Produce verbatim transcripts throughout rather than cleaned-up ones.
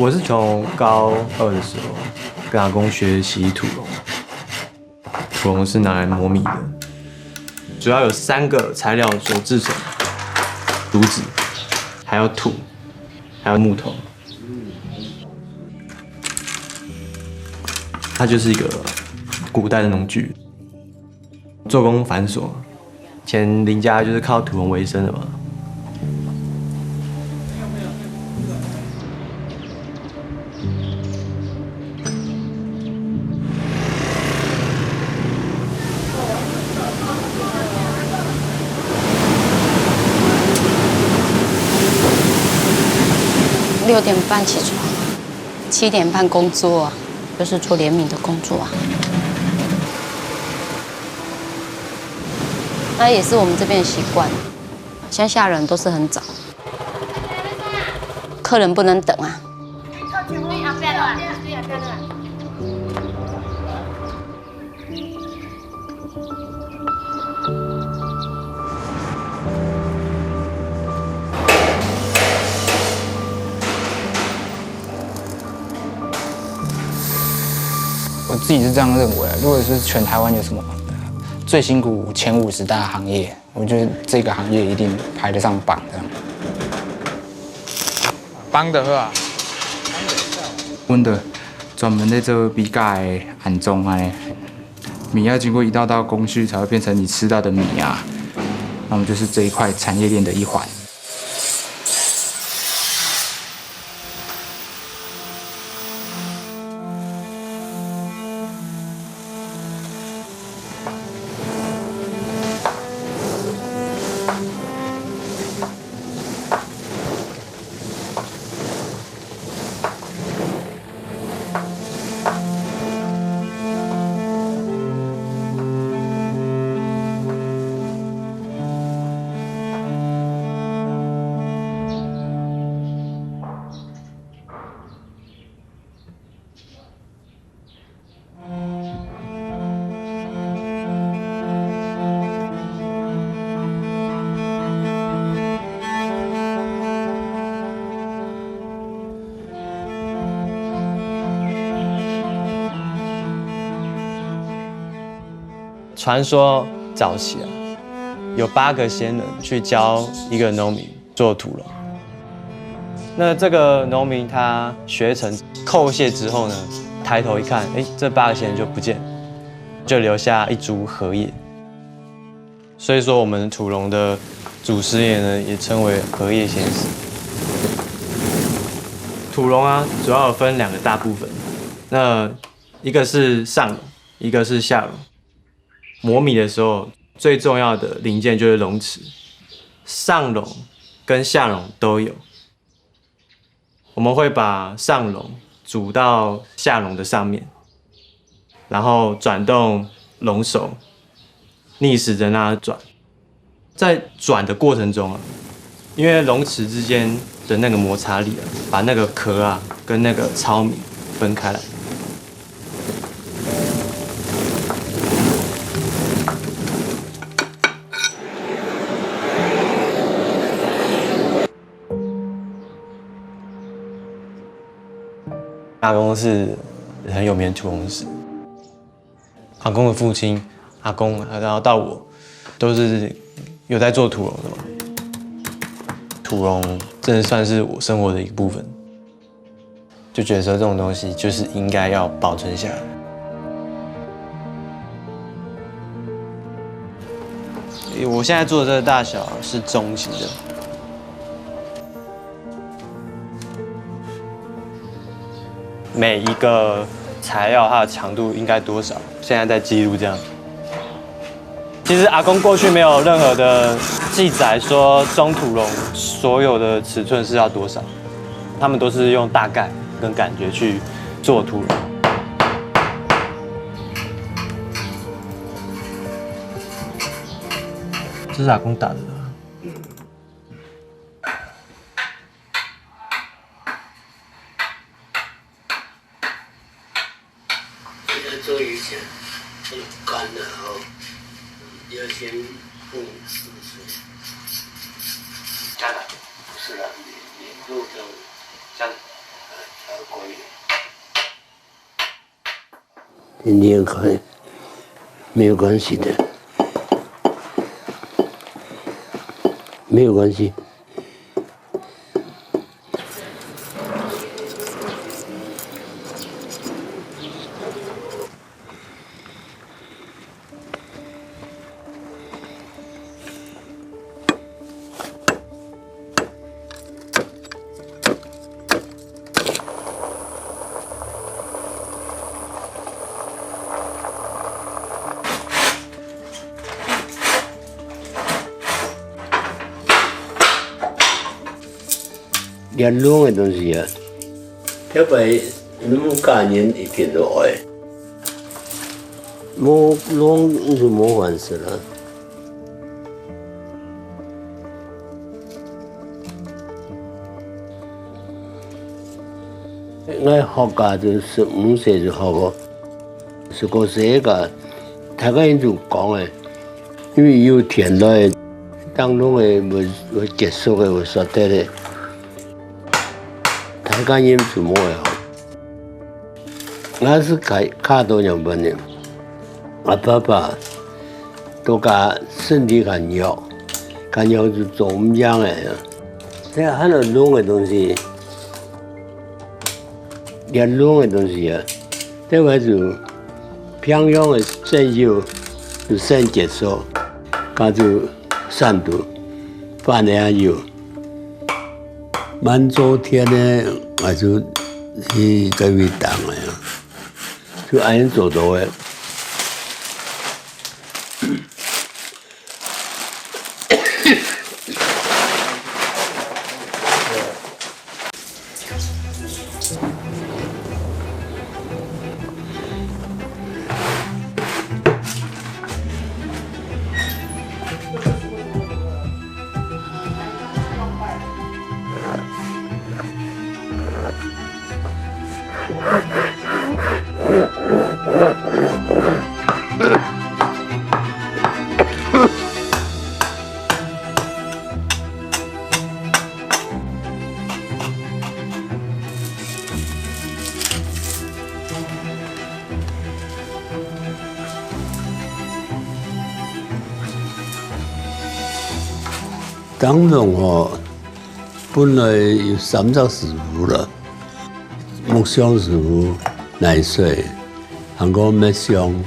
我是从高二的时候跟阿公学习土龙，土龙是拿来磨米的，主要有三个材料所制成：竹子，还有土，还有木头。它就是一个古代的农具，做工繁琐。以前林家就是靠土龙为生的嘛。六点半起床，七点半工作啊，就是做怜悯的工作啊。那也是我们这边的习惯，乡下人都是很早，客人不能等啊。我自己是这样认为啊，如果是全台湾有什么最辛苦前五十大行业，我觉得这个行业一定排得上榜这样。帮的话，阮的专门在做米粿的安装啊，米要经过一道道工序才会变成你吃到的米啊。那我们就是这一块产业链的一环。传说早期啊，有八个仙人去教一个农民做土龙。那这个农民他学成叩谢之后呢，抬头一看，哎，这八个仙人就不见了，就留下一株荷叶。所以说，我们土龙的祖师爷呢，也称为荷叶仙师。土龙啊，主要有分两个大部分，那一个是上龙，一个是下龙。磨米的时候，最重要的零件就是龙齿，上龙跟下龙都有。我们会把上龙组到下龙的上面，然后转动龙首，逆时针让它转。在转的过程中啊，因为龙齿之间的那个摩擦力啊，把那个壳啊跟那个糙米分开来。阿公是很有名的土龙师，阿公的父亲、阿公，然后到我，都是有在做土龙的嘛。土龙真的算是我生活的一部分，就觉得说这种东西就是应该要保存下来。我现在做的这个大小是中型的，每一个材料它的长度应该多少，现在在记录这样。其实阿公过去没有任何的记载说中土龙所有的尺寸是要多少，他们都是用大概跟感觉去做土龙。这是阿公打的。要做鱼前，很干的哦，要先浸四水。这样的，不是的，你你肉这样，这样，呃，天天开，没有关系的，没有关系。 這礱个東西啊，特別你毋嫁人一定都愛，無礱就無飯食啦。𠊎學家就十五歲就學過，十五歲个，大家人就講誒，因為有田來，當中誒會會結束誒，會煞忒誒。 大家人就無愛好。𠊎係較較多樣般呢，𠊎爸爸都較身體較弱，較弱就做毋贏誒。這還有礱个東西，這礱个東西啊，這位就平常个生餾就先結束，該就散肚，飯个也有。 滿做田呢，𠊎就去該位當个啊，就恁樣做到个。當中吼，本來有三隻師傅啦，木匠師傅、泥水，還過篾匠，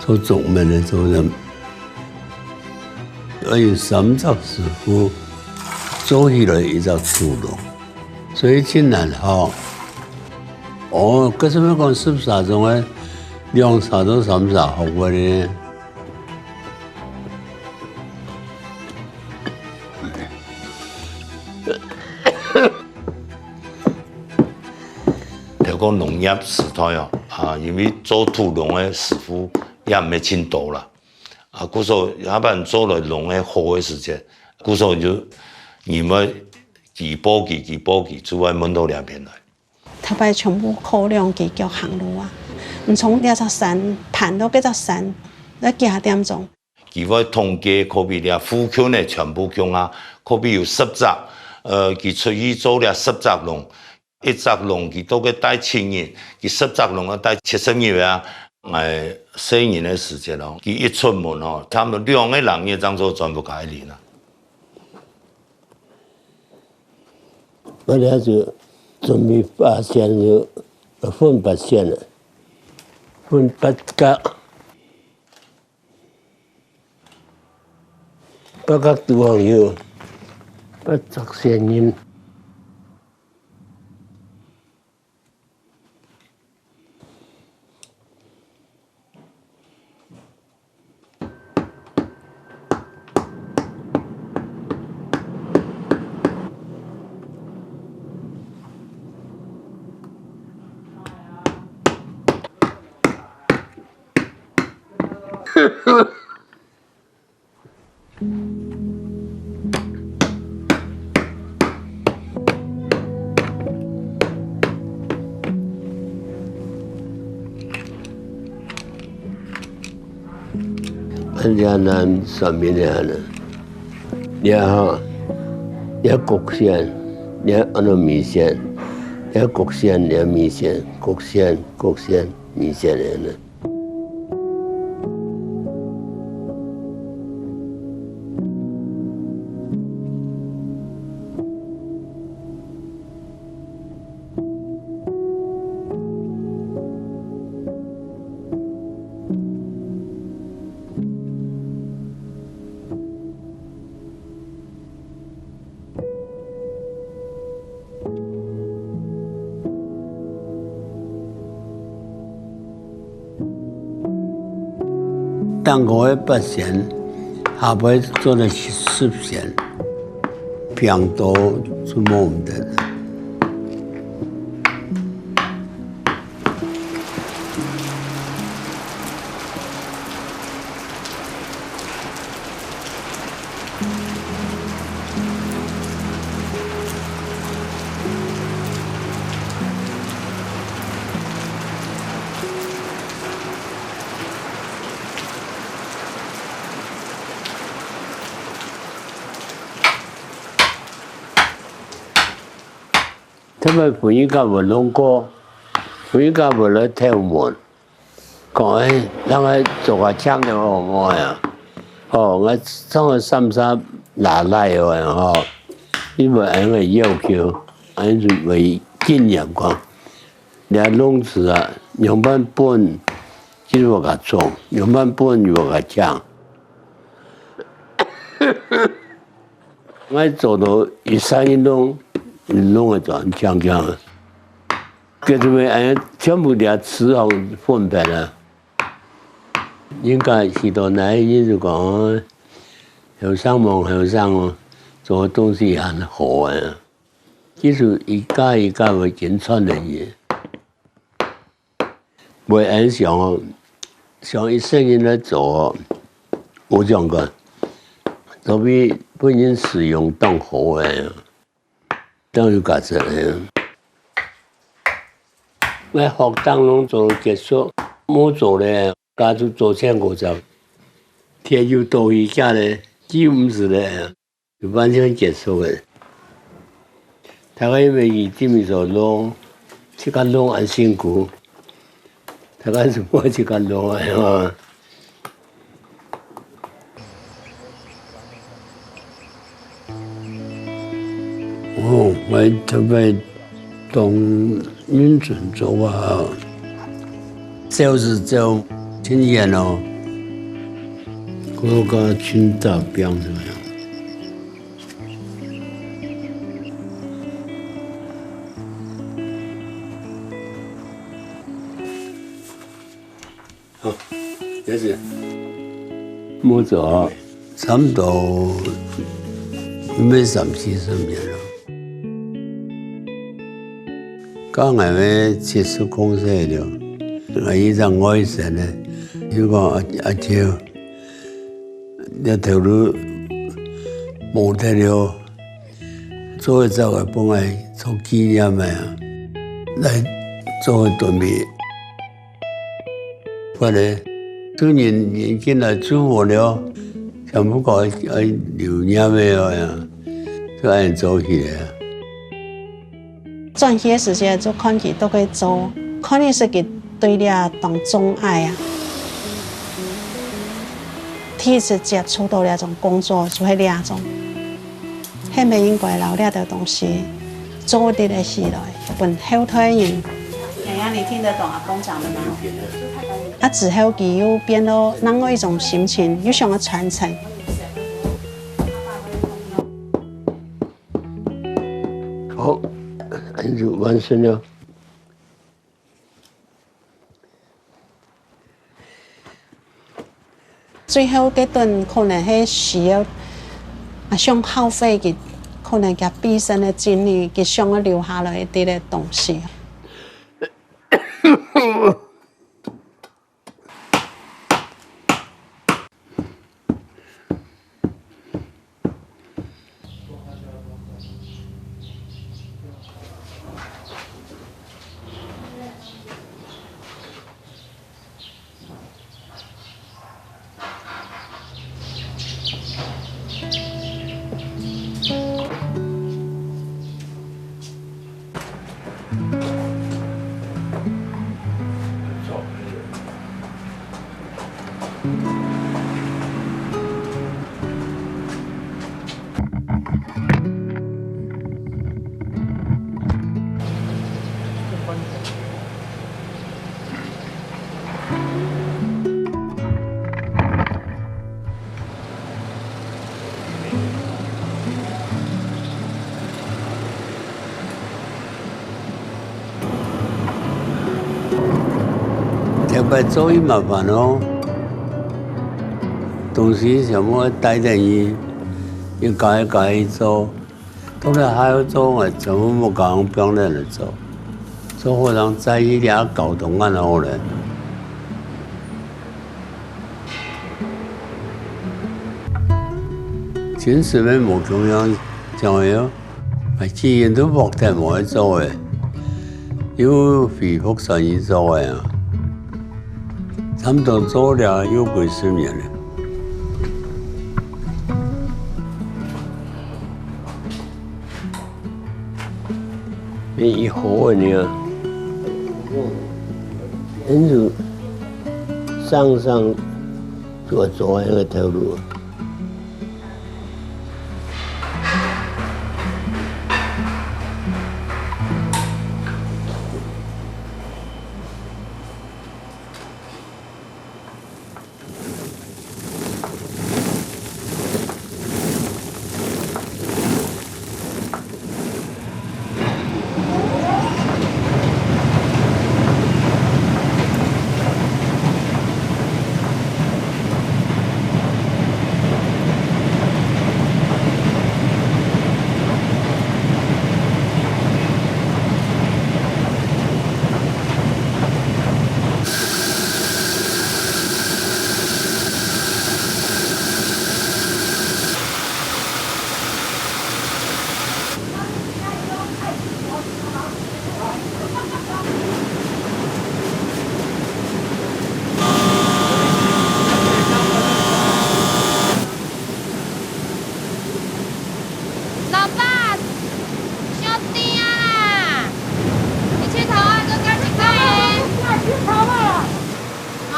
做竹篾个做人。愛有三隻師傅做起來一隻土礱，所以盡難學。哦，該時候講十儕中个兩儕到三儕學會呢。 頭過農業時代哦，啊，因為做土礱个師傅也毋係盡多啦，啊，故所下半做來礱个好个時節，故所就人會寄報寄，寄報寄，就會問到這片來。 頭擺全部靠兩支腳行路啊。你從這隻山盤到該隻山，愛幾下點鐘？佢會統計可比這附近个全部共下，可比有十隻，呃，佢出去做這十隻礱，一隻礱佢都愛戴七日，佢十隻礱愛戴七十日啊。𠊎細人个時節哦，佢一出門哦，差毋多兩個零月正做全部解零啊。 𠊎這就準備八仙，就，呃，分八仙了，分八角，八角肚項有八隻仙人。 恁樣難算命个呢，這吼，這角仙，這安到米仙，這角色，這米線，角色，角色，米線恁樣。 頂高个八仙，下背做得十仙，平到就無毋得。 特別分人家會弄過，分人家會來偷問。 講：「哎，讓𠊎做下請你好無啊？」哦，𠊎上个三儕拿來个吼，因為恁个要求，恁就會經驗講，這籠子啊，仰般分，就會較重，仰般分，就會較輕。 𠊎做到一儕人弄，弄个轉強強个。佢就會恁樣全部這池項分別啊。人家去到哪，人就講：「後生望後生哦，做个東西還好啊。」其實一家一家會緊傳落去。 會恁想哦，想一生人來做哦，無相干，所以分人使用當好个，當有價值个。𠊎學當中做結束，無做咧，家族做千過隻，鐵又倒去，家咧，幾乎毋使咧。 就完全結束个。大家因為佢這麼做弄，自家弄恁辛苦，大家就莫自家弄啊，吼。哦，𠊎特別 當認真做啊，朝係朝盡遠哦，過到盡打拚个。好，謝謝。無做，差不多有三四十年了。 到𠊎个七十空歲了，𠊎一隻外甥呢，就講：「阿，阿舅，這頭路無得了，做一隻个分𠊎做紀念个啊，來做个準備。」 反正，做人，人緊來做無了，全部講愛留念个哦呀，就恁樣做起來啊。轉去个時節，就看佢都會做，看佢係佢對這當鍾愛啊。第一次接觸到這種工作，就係這種。 係毋係應該摎這兜東西做得个起來，分後代人？哎呀，你聽得懂阿公講的嗎？啊，之後佢又變到另外一種心情，又想要傳承。好，恁就完成了。 最後，這頓可能係需要，啊，想耗費佢，可能佢畢生个精力，佢想要留下來一啲个東西。頭擺做已麻煩哦，東西全部愛帶等去，一家一家去做，到了還要做，𠊎全部無講放等來做，做好人載去這交通恁好咧。真實个無共樣，像个哦。 𠊎既然都目前無愛做个，又恢復生意做个啊，差不多做了又幾十年了。你一好个呢，因此上上做做个那个头路。 老爸，傷滇啊！去𨑨迌啊，閣加一擺欸。啊。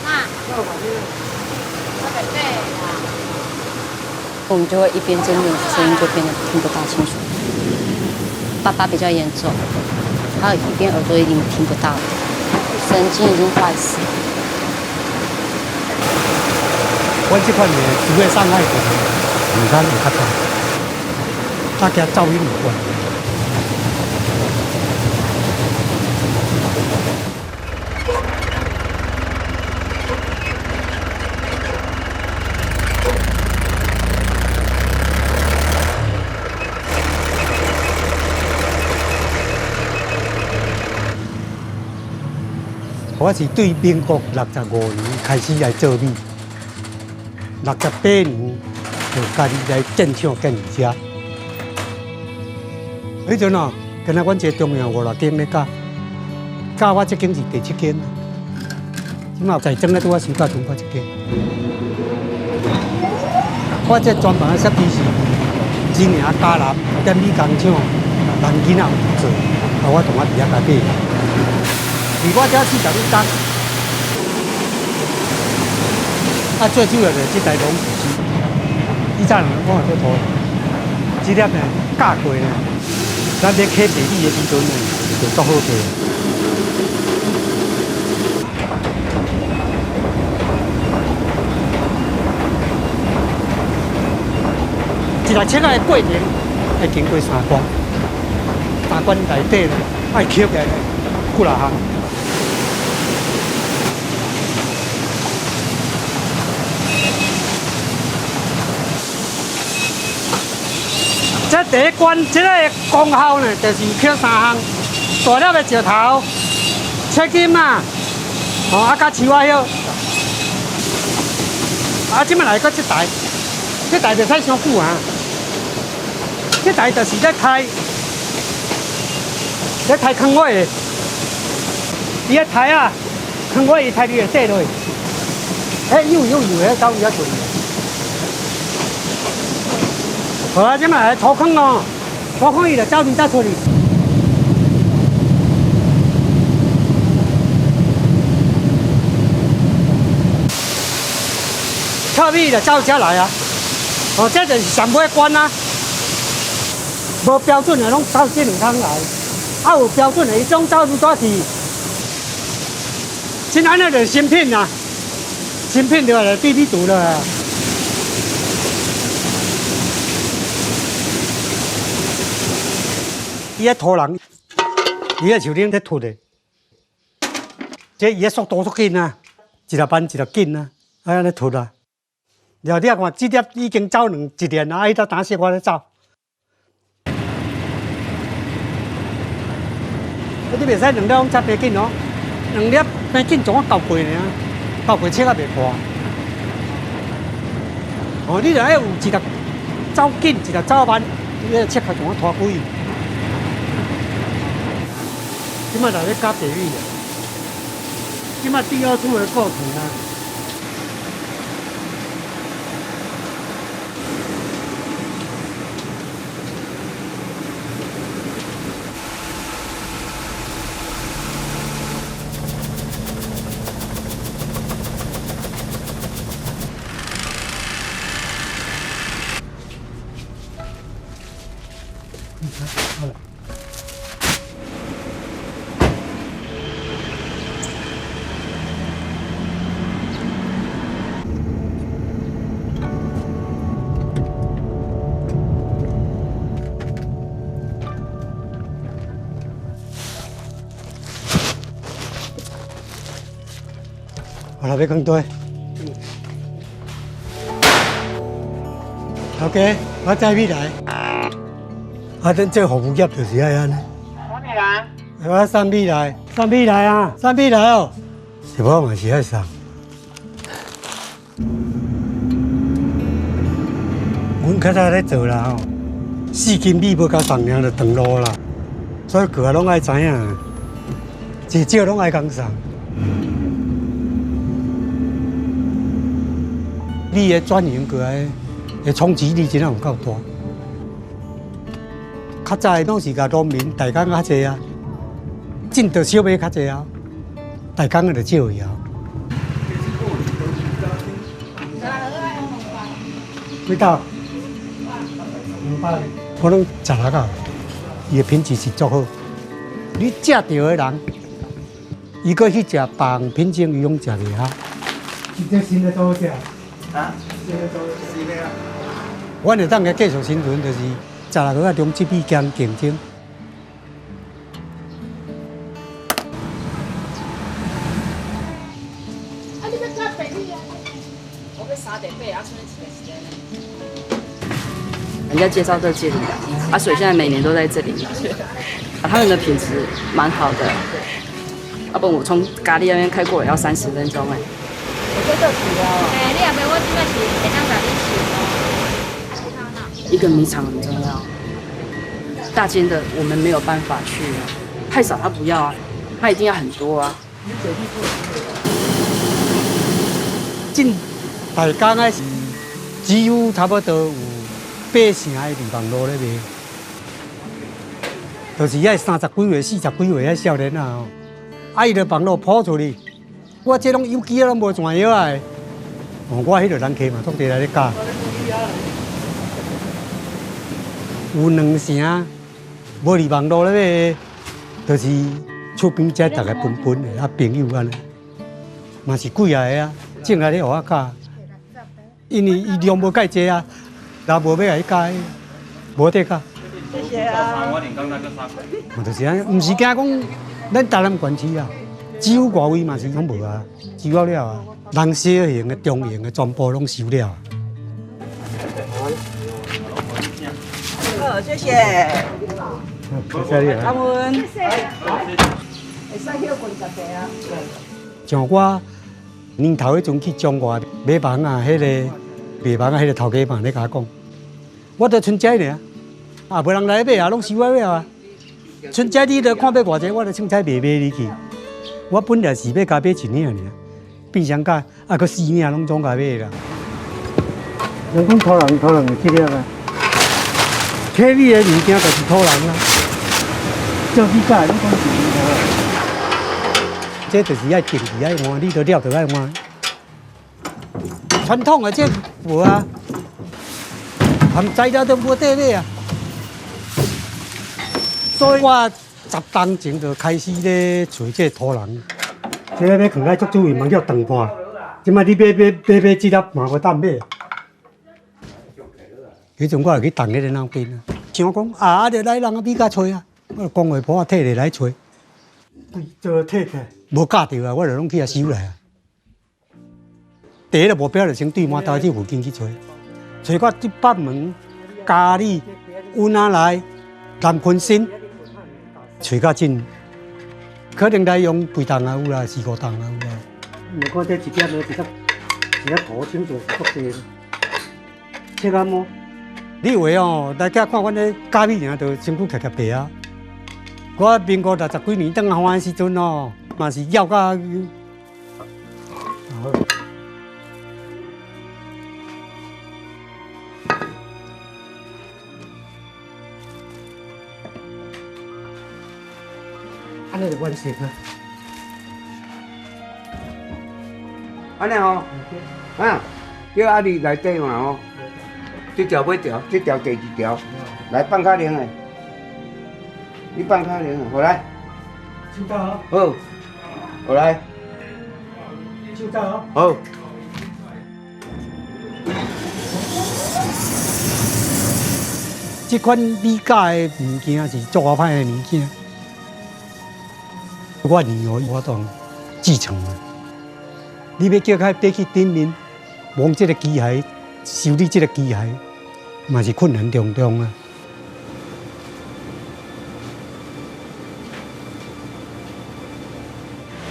啊。我們就會一邊蒸餾，聲音就變得聽不大清楚。爸爸比較嚴重，他有一邊耳朵已經聽不到了，神經已經壞死了。 阮這款呢，除了傷害人，毋通會較慘，大家照應有關。 我是對民國六十五年開始來做米，六十八年就家己來建廠建業。彼陣哦，敢若阮一个中央五六間咧教，教我這間是第七間。 這馬在庄仔拄仔收到中國一間。我這專門的設計是真正加南，踮米工廠，人囡仔有做，啊，我同我佇遐家己。離我遮四十幾冬，啊，最主要就是這台攏是以前人講做土，這粒呢，教過呢。 咱咧溪地理的時陣呢，就足好溪。一台車仔的過程，愛經過三關，三關內底呢，愛抾起來幾若項。 這第一關，這个功效呢，就是抾三項：大粒的石頭、切金仔，吼，啊，佮樹仔葉。啊，這擺來到這台，這台袂使傷久啊。這台就是咧刣，咧刣囥貨的。伊咧刣啊， 囥貨伊刣，你會踅落去。嘿，有有有，彼走伊遐出去。好啊，這擺來抽空咯，抽空伊就走你才出去。臭米就走遮來啊。哦，這就是上尾關啊。無標準的攏走這兩空來，啊，有標準的，伊種走愈大去。像按呢就是新品啊，新品就來對比圖了啊。伊个土人，伊个樹頂咧凸的。 這伊个速度足緊啊，一粒粄一粒緊啊，愛按呢凸啊。了，你看，這粒已經走兩一年啊，啊，彼隻當時我咧走。啊，你袂使兩粒攏遮緊哦，兩粒平緊總共交過爾，交過尺也袂破。哦，你若愛有一粒走緊，一粒走慢，你个尺較總共拖開。這馬就咧加白米啊。 這馬第二處的過程啊。好啦，別講對。OK，我載米來。啊，等這服務業就是愛按呢。我送米來，送米來啊，送米來哦。是無嘛是愛送。 阮較早咧做啦吼，四斤米欲到三兩就斷路啦，所以各位攏愛知影，至少攏愛講啥。米的轉型過來，的衝擊力真正有夠大。較早攏是甲農民代工較濟啊，進到小麥較濟啊，代工的就少去啊。 幾多？兩百。我攏食落啊，伊的品質是足好。你食著的人，伊閣去食別人品種，伊攏食袂下。你這新的做好食？啊？新的做好食？新的啊。阮會當个繼續生存，就是食落去啊，中級比較競爭。 人家介绍到这里来，啊，所以现在每年都在这里。啊，他们的品质蛮好的，要不然我从咖喱那边开过来要三十分钟哎。我做得起哦。哎，你也袂，我这个是会当甲你收哦。一个米厂很重要，大间的我们没有办法去啊，太少他不要啊，他一定要很多啊。 进台江个时，只有差不多有八成个利望路咧卖，就是遐三十几岁、四十几岁遐少年仔吼，啊，伊就望路鋪出去，我这拢有机啊，拢无全摇啊。哦，我迄个人客嘛，足侪来咧教。有两成 无利望路咧卖，就是厝边遮逐个分分的，啊，朋友安尼，嘛是几个啊，种啊咧学啊教，因为伊量无介济啊，人无要甲伊教，无得教。谢谢啊。嘛就是安尼，毋是惊讲咱台南县市啊，只有外围嘛是拢无啊。 收了了啊，人小型的、中型的全部拢收了啊。好，谢谢。谢谢你啊。感恩。会使歇睏一下啊。像我年头迄阵去中国买房啊，迄个卖房啊，迄个头家嘛咧甲我讲，我都賰遮尔，啊，无人来买啊，拢收了了啊。 賰遮你都看要偌济，我就凊彩卖卖你去。我本来是要甲买一领尔，变相甲啊，个四领拢总甲买啦。人讲土人，土人有这个啦。客米的物件就是土人啊，照你讲，你讲是毋是土人？这就是爱定期爱换，你都了就爱换。傳統个這無啊，含材料都無地買啊。所以我十冬前就開始咧揣這土人。這个欲囥來足久，伊嘛叫斷半。這擺你買，買，買，買這粒嘛無當買。有一陣我會去動彼个那邊啊，想講啊，啊，就來人比較揣啊，我就講話簿仔提咧來揣。對，就提起來。無教著啊，我就攏去遐收來啊。 第一个目標就先對麻豆這附近去揣，揣到這北門、佳里、運仔內、南鯤鯓，揣較緊，可能來用幾冬也有啦，四五冬也有啦。你看這一粒呢，一粒，一粒土生做是足濟，切啊無？你有的哦，來遮看阮這咖啡爾，就身軀夾夾白啊。我民國六十幾年轉來的時陣哦，嘛是枵甲 好。按呢就完成啊。按呢吼，啊，叫阿弟來對嘛吼。這條尾條，這條第二條，來放較靈的。 你放較靈，好來。手套哦。好，好來。手套哦。好。這款米絞的物件是足好歹的物件，我女兒活動繼承啊。你欲叫伊爬去頂面，摸這个機械，修理這个機械，嘛是困難重重啊。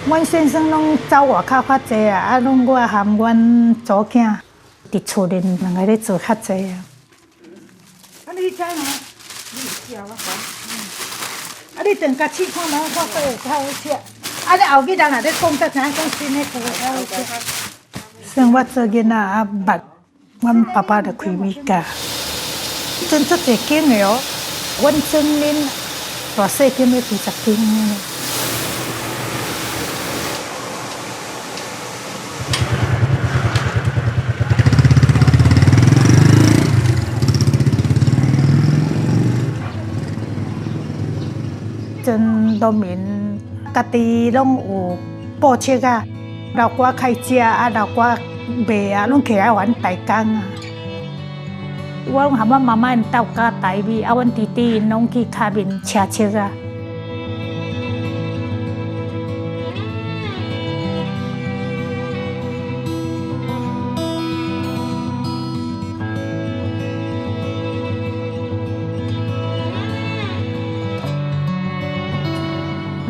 阮先生攏走外口較濟啊，啊，攏我含阮查某囝佇厝裡兩个咧做較濟啊。啊，你知無？你有食無？啊，你等下試看覓，看會較好食。啊，你後日人若咧講，才知影講新的較好食。算我做囡仔啊，捌 阮爸爸就開米絞，真足濟間的哦。阮庄裡大細間有幾十間呢。真農民家己攏有 播粟仔，老瓜開食啊，老瓜賣啊，攏起來還代工啊。阮含阮媽媽𪜶鬥加台米，啊，阮弟弟𪜶攏去較面車粟仔。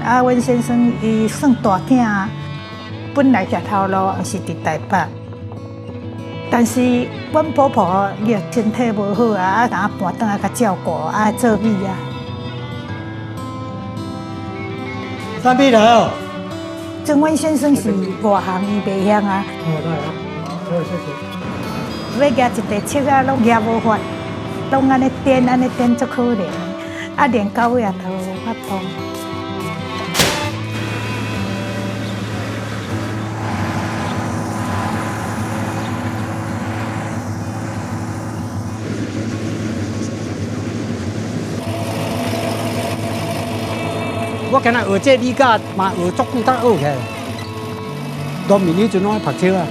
啊，阮先生伊算大囝，本來這頭路是佇台北，但是阮婆婆伊身體無好啊，啊，共搬轉來共照顧啊，做米啊。三杯來哦。 曾文先生是外行，伊袂曉啊。哦，來啊，好，謝謝。欲攑一塊粟仔，攏攑無法，攏按呢顛，按呢顛足可憐，啊，連到尾也頭無法度。我今仔學這米絞， 嘛學足久才學起來。農民以前攏愛曝粟啊，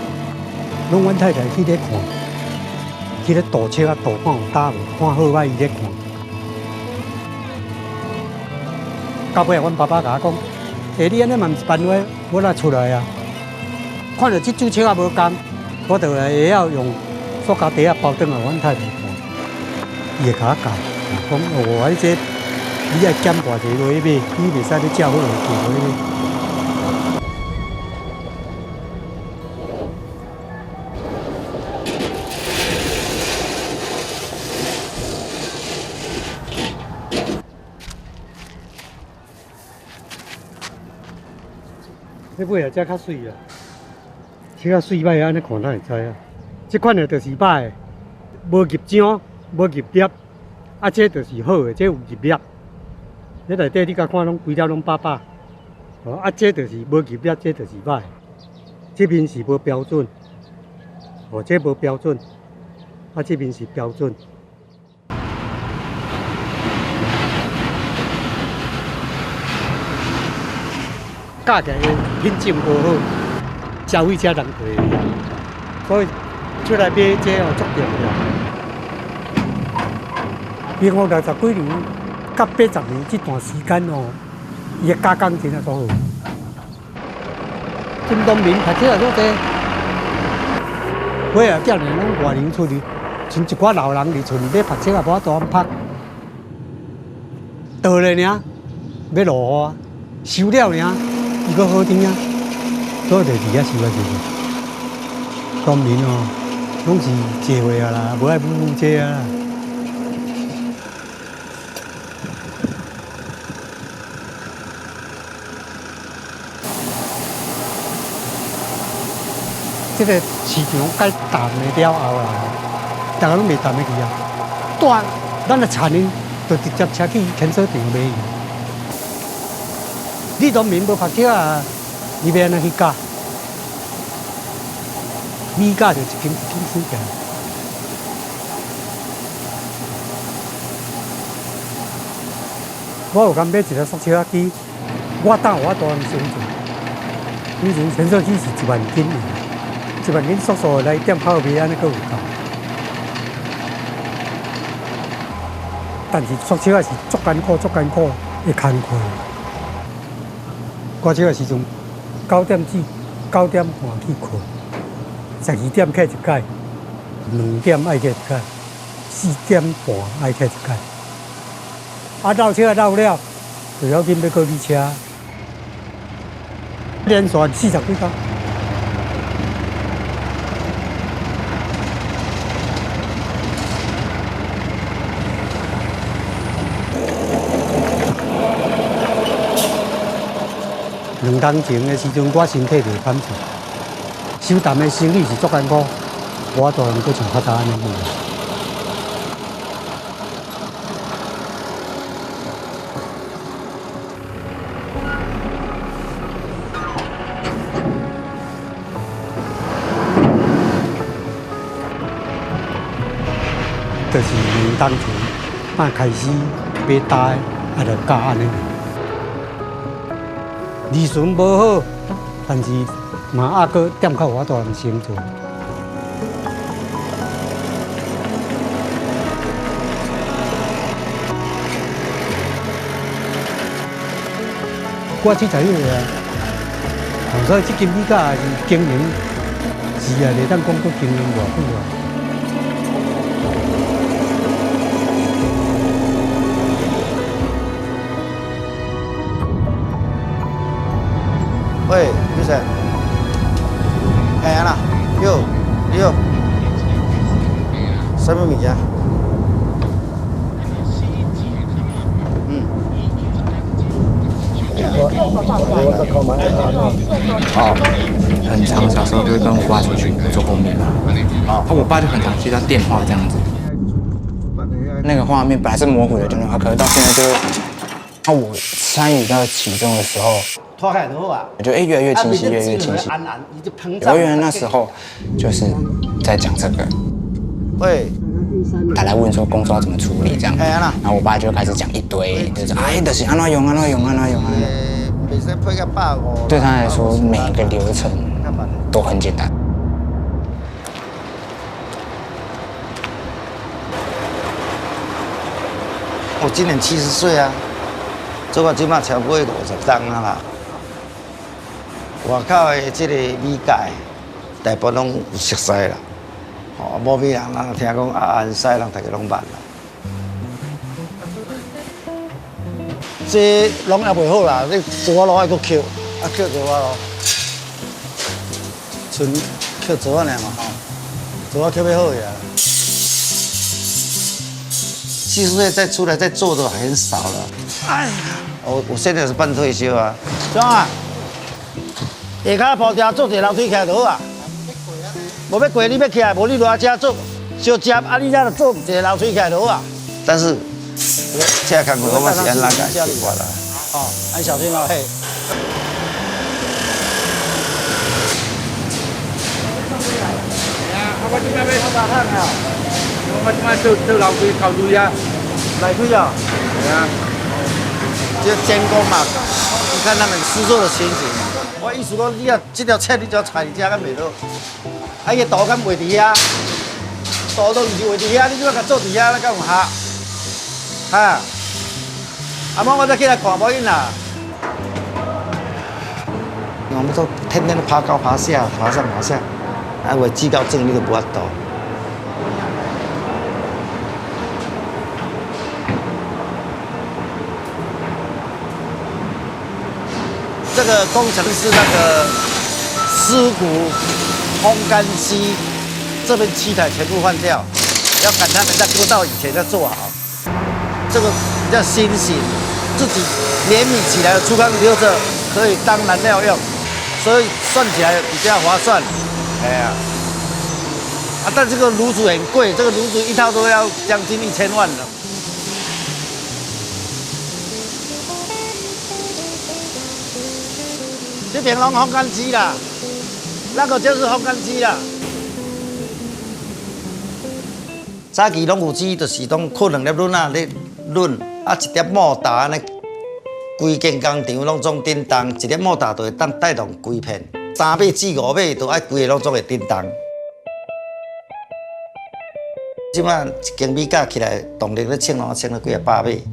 攏阮太太去咧看，去咧度粟啊，度看有焦無，看好歹伊咧看。到尾啊，阮爸爸共我講：欸，你按呢嘛毋是辦法，我來出來啊。 看著這種粟仔無仝，我就會曉用塑膠袋仔包轉來，阮太太看，伊會共我教，講：哦，你這你愛減偌濟落去買，你袂使你食好就丟落去買。 這尾仔才較媠啊，切較媠歹，按呢看咱會知啊。這款的就是䆀的，無入漿，無入粒，啊，這就是好的，這有入粒。這內底你共看，攏規粒攏飽飽。哦，啊，這就是無入粒，這就是䆀的。這面是無標準。哦，這無標準，啊，這邊是標準。價格品質無好，消費者人就會，所以出來買這哦，足重要。比如講六十幾年，到八十年這段時間哦，伊个加工真正足好。 真多人讀冊也足濟，尾仔少年攏外流出去，賰一寡老人佇厝裡欲讀冊也無法度通讀。倒咧爾，欲落雨啊，收了爾，伊閣好天啊，所以就佇遐收啊收。當面哦，攏是坐會啊啦，無愛舞舞這啊啦。 這个市場該淡的了後啦，大家攏袂淡得去啊。帶咱的田呢，就直接車去牽手場賣。你當面無讀冊啊，你欲按怎去教？米價就一斤一斤收起來。我有敢買一台塑膠仔機， 我等有法度通生存。以前牽手機是一萬斤，一萬斤塑塑來店口賣，按呢閣有夠。但是塑膠仔是足艱苦、足艱苦的工課。我這个時陣九點至九點半去睏，十二點起一擺，兩點愛起一擺，四點半愛起一擺。啊，落車落了，就要緊欲過去車。 連續四十幾工。兩冬前的時陣，我身體就歹勢，收擔的生理是足艱苦，我當然閣像較早按呢。 就是兩冬前，啊，開始欲大，啊，就教按呢。利潤無好，但是嘛猶閣店口有法度通生存。 我七十一歲啊，所以這間米絞也是經營，是啊，袂當講閣經營偌久啊。 喂，先生。哎，安娜，喲，你好。啥物物件？嗯。哦，很常小時候就會跟我爸出去做公園嘛。哦。啊，我爸就很常接到電話這樣子。那個畫面本來是模糊的，真的，啊，可是到現在就 那我參與到其中的時候，拖開就好啊。我就，欸，越來越清晰，啊，越來越清晰。你就膨脹。我原來那時候就是在講這個。喂。他來問說工作要怎麼處理這樣，哎，安娜。然後我爸就開始講一堆，就是，哎，就是按怎用，按怎用，按怎用，按怎用。欸，袂使配到百五啦。對他來說，每一個流程都很簡單。 我今年七十歲啊，做到這馬超過五十冬啊啦。外口的這个米絞，大部分攏有熟似啦。吼，無米人，人聽講啊，安西人大家攏捌啦。 這攏猶袂好啦，你做啊路愛閣抾，啊抾做啊路，賰抾做啊爾嘛吼，做啊抾欲好去啊。四十歲再出來再做的很少了。哎呀，我我現在是半退休啊。兄啊， 下跤鋪條做一个樓梯起來就好啊。無欲過，你欲起來，無你落來遮做，小接啊，你遮就做一个樓梯起來就好啊。但是，這工課我是按怎解決法啦？哦，按小心哦，嘿。沙灘啊，我這擺做，做樓梯頭鐳啊。樓梯啊？對啊。就監工嘛，你看他們施作的情形。我意思講，你啊，這條線你就要踩你家敢袂落？啊，伊刀敢會佇遐？刀都毋是會佇遐，你怎樣共做佇遐，那敢有效？哈？啊，無我再起來看，無要緊啦。 我們都天天都爬高爬下，爬上爬下，啊，有的指導證你都無法度。這個工程是那個屍骨烘乾機，這邊七台全部換掉，要趕他們在割稻以前要做好。 這個比較新型，自己連米起來的粗糠留著，可以當燃料用，所以算起來比較划算。哎呀，啊，但這個爐子很貴，這個爐子一套都要將近一千萬了。這邊攏烘乾機啦，那個就是烘乾機啦。 早期攏有機，就是講抾兩粒輪仔咧輪，啊，一粒摩打按呢，規間工廠攏總振動，一粒摩打就會當帶動規片，三尾至五尾都愛規个攏總會振動。這擺一間米絞起來，動力咧衝咯，衝了幾若百尾。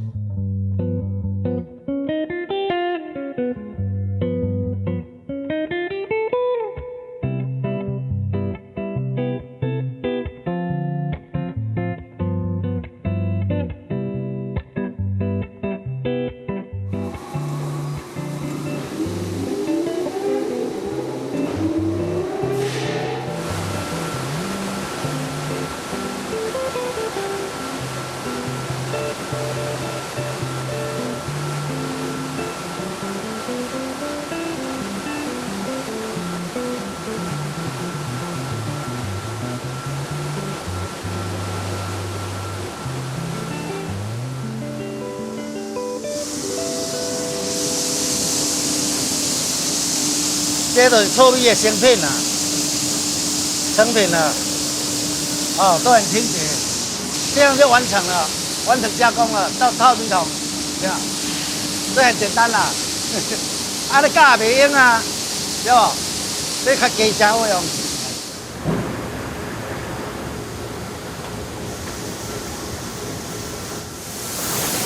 這都是臭米的成品啊，成品啊，哦，都很清洁，這樣就完成了，完成加工了，到套米桶，對吧？這很簡單啦。啊，你絞也袂用啊，對不？你較加少費用。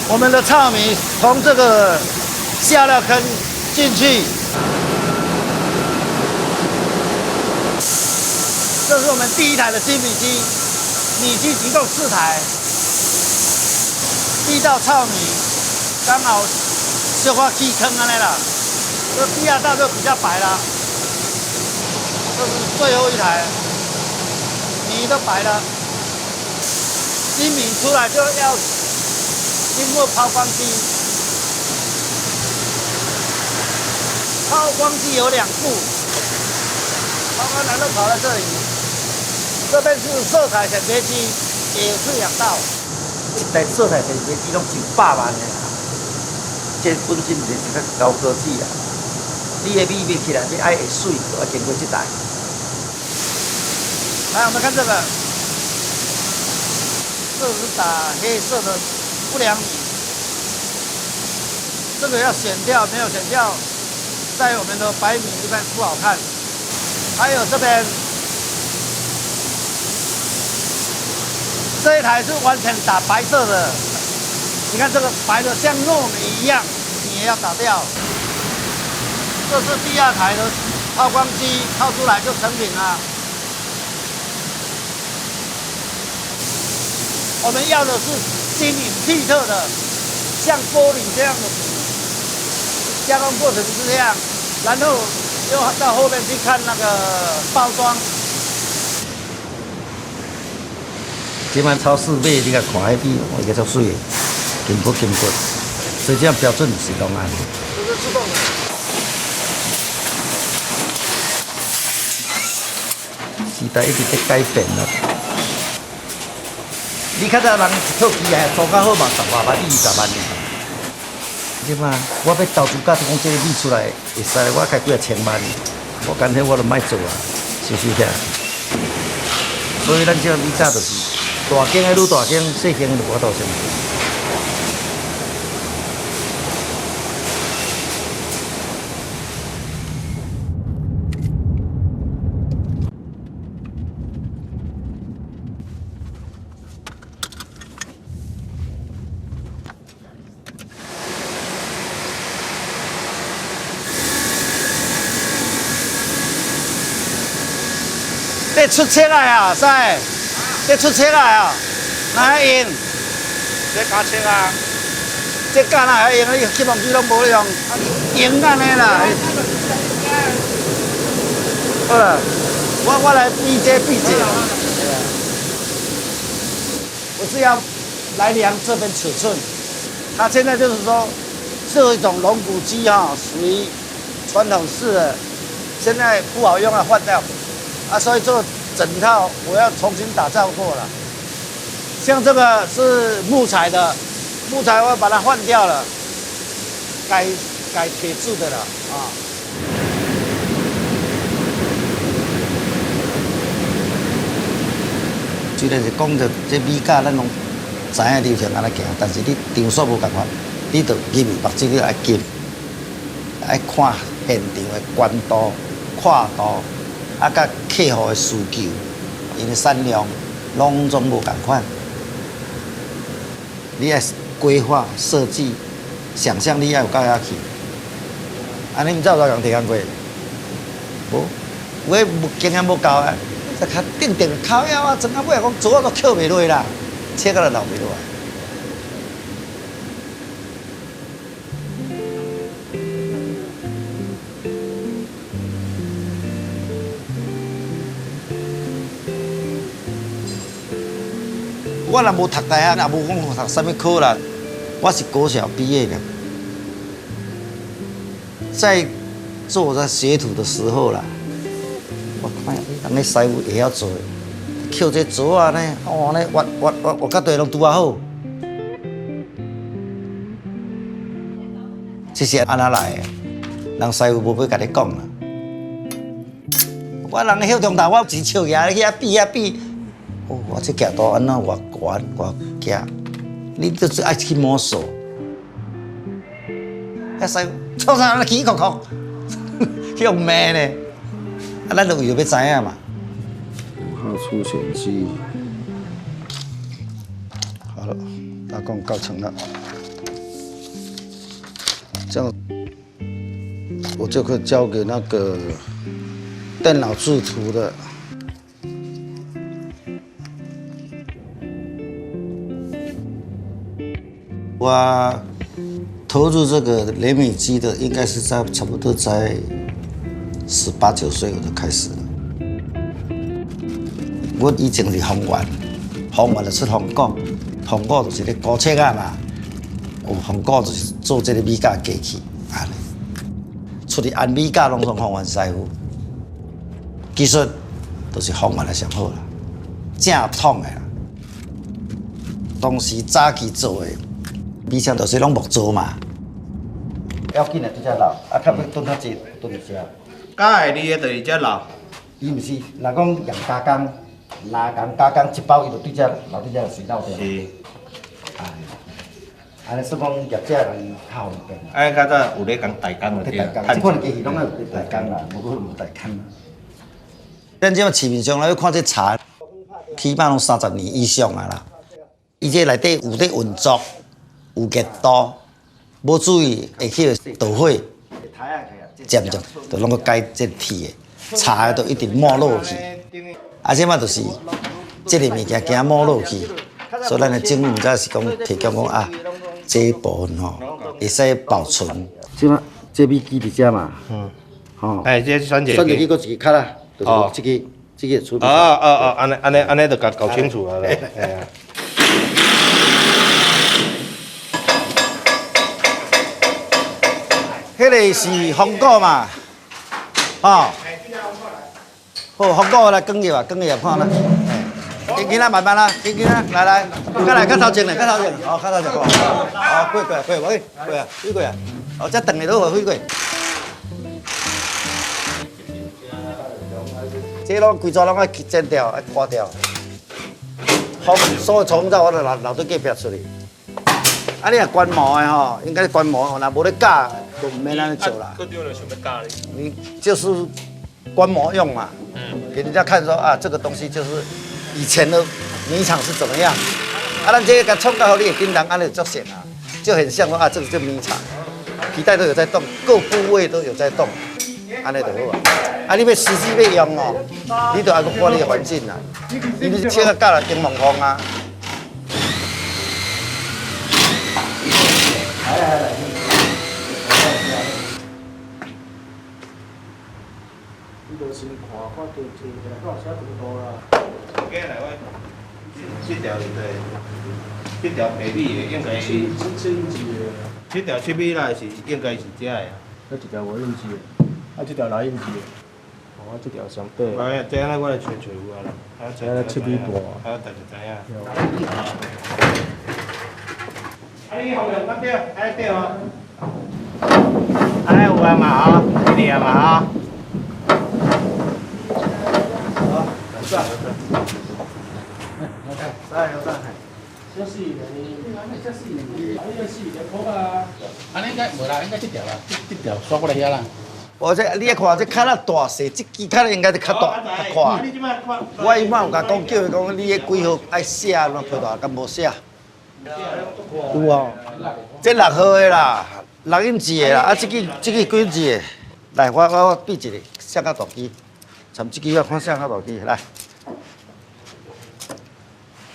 我們的糙米從這個下料坑進去。這是我們第一台的精米機，米機一共四台，第一道糙米剛好小可起坑按呢啦，這第二道就比較白啦，這是最後一台，米都白了。 精米出來就要經過拋光機，拋光機有兩部，拋光機都跑到這裡，這邊是色彩選別機，也是兩道。一台色彩選別機攏一百萬的啊，這本身就是較高科技啊。你的米賣起來，你愛會媠，就愛經過這台。 來，我們看這個，這是打黑色的不良米，這個要選掉，沒有選掉，在我們的白米一般不好看。還有這邊，這一台是完全打白色的，你看這個白的像糯米一樣，你也要打掉。這是第二台的抛光機，拋出來就成品了。 我們要的是晶瑩剔透的，像玻璃這樣的米。加工過程是這樣，然後又到後面去看那個包裝。這擺超市買，你共看彼米，哦，應該足媠的，金滑金滑，所以這樣標準是攏按呢。這是自動的。時代一直在改變咯。 你較早人一套機械做較好嘛，十外萬、二十萬呢。這馬我欲投資價值講這个米出來會使，我開幾若千萬，無干擾我就莫做啊，是毋是啊？所以咱這个米價就是大間的愈大間，細間的無法度上。這出色啊呀，師，這出色啊呀，哪會用？這加色啊。這加哪會用？你去望去攏無用，用按呢啦。好了，我，我來比這比這。我是要來量這份尺寸。它現在就是說，是有一種龙骨机哈，属于传统式的，现在不好用了，换掉。啊，所以做整套我要重新打造过了。像这个是木材的，木材我把它换掉了，改改铁质的了啊。虽然是讲着这米价，咱拢知影流程安怎行，但是你场所无共款，你就入去目睭你就爱金。 爱看现场的宽度、闊度，啊，甲客户的需求，因为产量拢总无共款。你爱规划、设计、想象力爱有够遐去，安尼毋知有偌人提工过？无，有的无经验无够啊，才较定定靠腰啊，装到尾仔讲做啊都扣袂落啦，切到都留袂落啊。 我若无读大学，也无讲读啥物科啦，我是国小毕业的。在做这学徒的时候啦，我看人家师傅会晓做，扣这镯仔呢，哦，呢，我我我我甲对拢拄仔好。 这是安怎来的？人师傅无要甲你讲啦。我人休中头，我一笑起来去遐比遐比，哦，我这角度安怎偌懸偌举，你就是爱去摸索。遐师傅，创啥起壳壳，用骂呢？啊，咱就为着要知影嘛。五号初选机。好了，大功告成了。 这样我就可以交给那个电脑制图的。我投入这个联米机的，应该是在差不多在十八九岁我就开始了。我以前是方圆，方圆就出方鼓，方鼓就是咧鼓切仔嘛。 有方鼓就是做这个米架机器，安尼。出去安米架拢总方圆师傅，技术就是方圆的上好啦，正统的啦。当时早期做的，米箱就是拢木做嘛。要紧的，直接落，啊，较要蹲较济，蹲一下。加的你的就是遮落。伊毋是，若讲用加工，拉工加工一包，伊就对遮落，对遮水倒掉。是。啊。 安尼算讲业者人较方便。哎，较早有咧讲代工就对了，代工，这款机器拢要有代工啦，无可能无代工啦。咱这马市面上来看这柴，起码拢三十年以上啊啦。伊这内底有咧运作，有热度，无注意会去着火，漸漸就拢个改这铁的。 柴都一直没落去。啊，这马就是这个物件惊没落去，所以咱的政府毋知是讲提供讲啊，这一部分吼，会使保存。这马这米机佇遮嘛，嗯，吼，哎，这选择机，选择机，佫一个卡啦，就是哦，这个这个出。哦哦哦，安尼安尼安尼就搞搞清楚了啦。哎呀，迄个是红果嘛。 吼。好，红果来卷入啊，卷入看啦。嘿，轻轻啦，慢慢啦，轻轻啦，来来，过来，较头前咧，较头前，好，较头前，好，好，过过过，喂，过啊，飞过啊，哦，遮等下都有飞过。这拢规撮拢爱剪掉，爱刮掉。風，所有風罩我都留，留對隔壁出去。啊，你若觀摩的吼，應該觀摩，若無咧教，就毋免安尼做啦。啊，科长就想要教你。你就是观摩用嘛，嗯，给人家看说啊，这个东西就是以前的米厂是怎么样。啊，咱这个给创造好，你也叮当，安尼就成啊，就很像说啊，这个就米厂，皮带都有在动，各部位都有在动，安尼就好啊。啊，你要实际要用哦，你都要个管理环境啊，你是切个教了顶猛风啊。你就先看，看听听起来敢有啥程度啦。这个来，我这条是对，这条比例的应该是，七七英尺的，这条七米来是应该是这个啊。那一条五英尺的，啊，这条六英尺的，哦，啊，这条上短的。哎呀，这样我来吹吹有啊啦，还要吹啊七米半还要等一等呀。啊，你好像那边还对哦。哎，有啊嘛啊，一点嘛啊。好，算了算了。哎，再来再来。这是呢，这是呢，这是呢，好吧。安尼应该无啦，应该这条啦，这这条刷过来遐啦。我这你也看，这较大细，这支较应该是较大，较宽。你这摆看，我伊妈有甲讲，叫伊讲，你迄几号爱写，按怎批大，敢无写？有哦，这六号的啦，六英尺的啦，啊，这支这支几英尺的？来，我我我比一个，写较大支，参这支我看写较大支，来。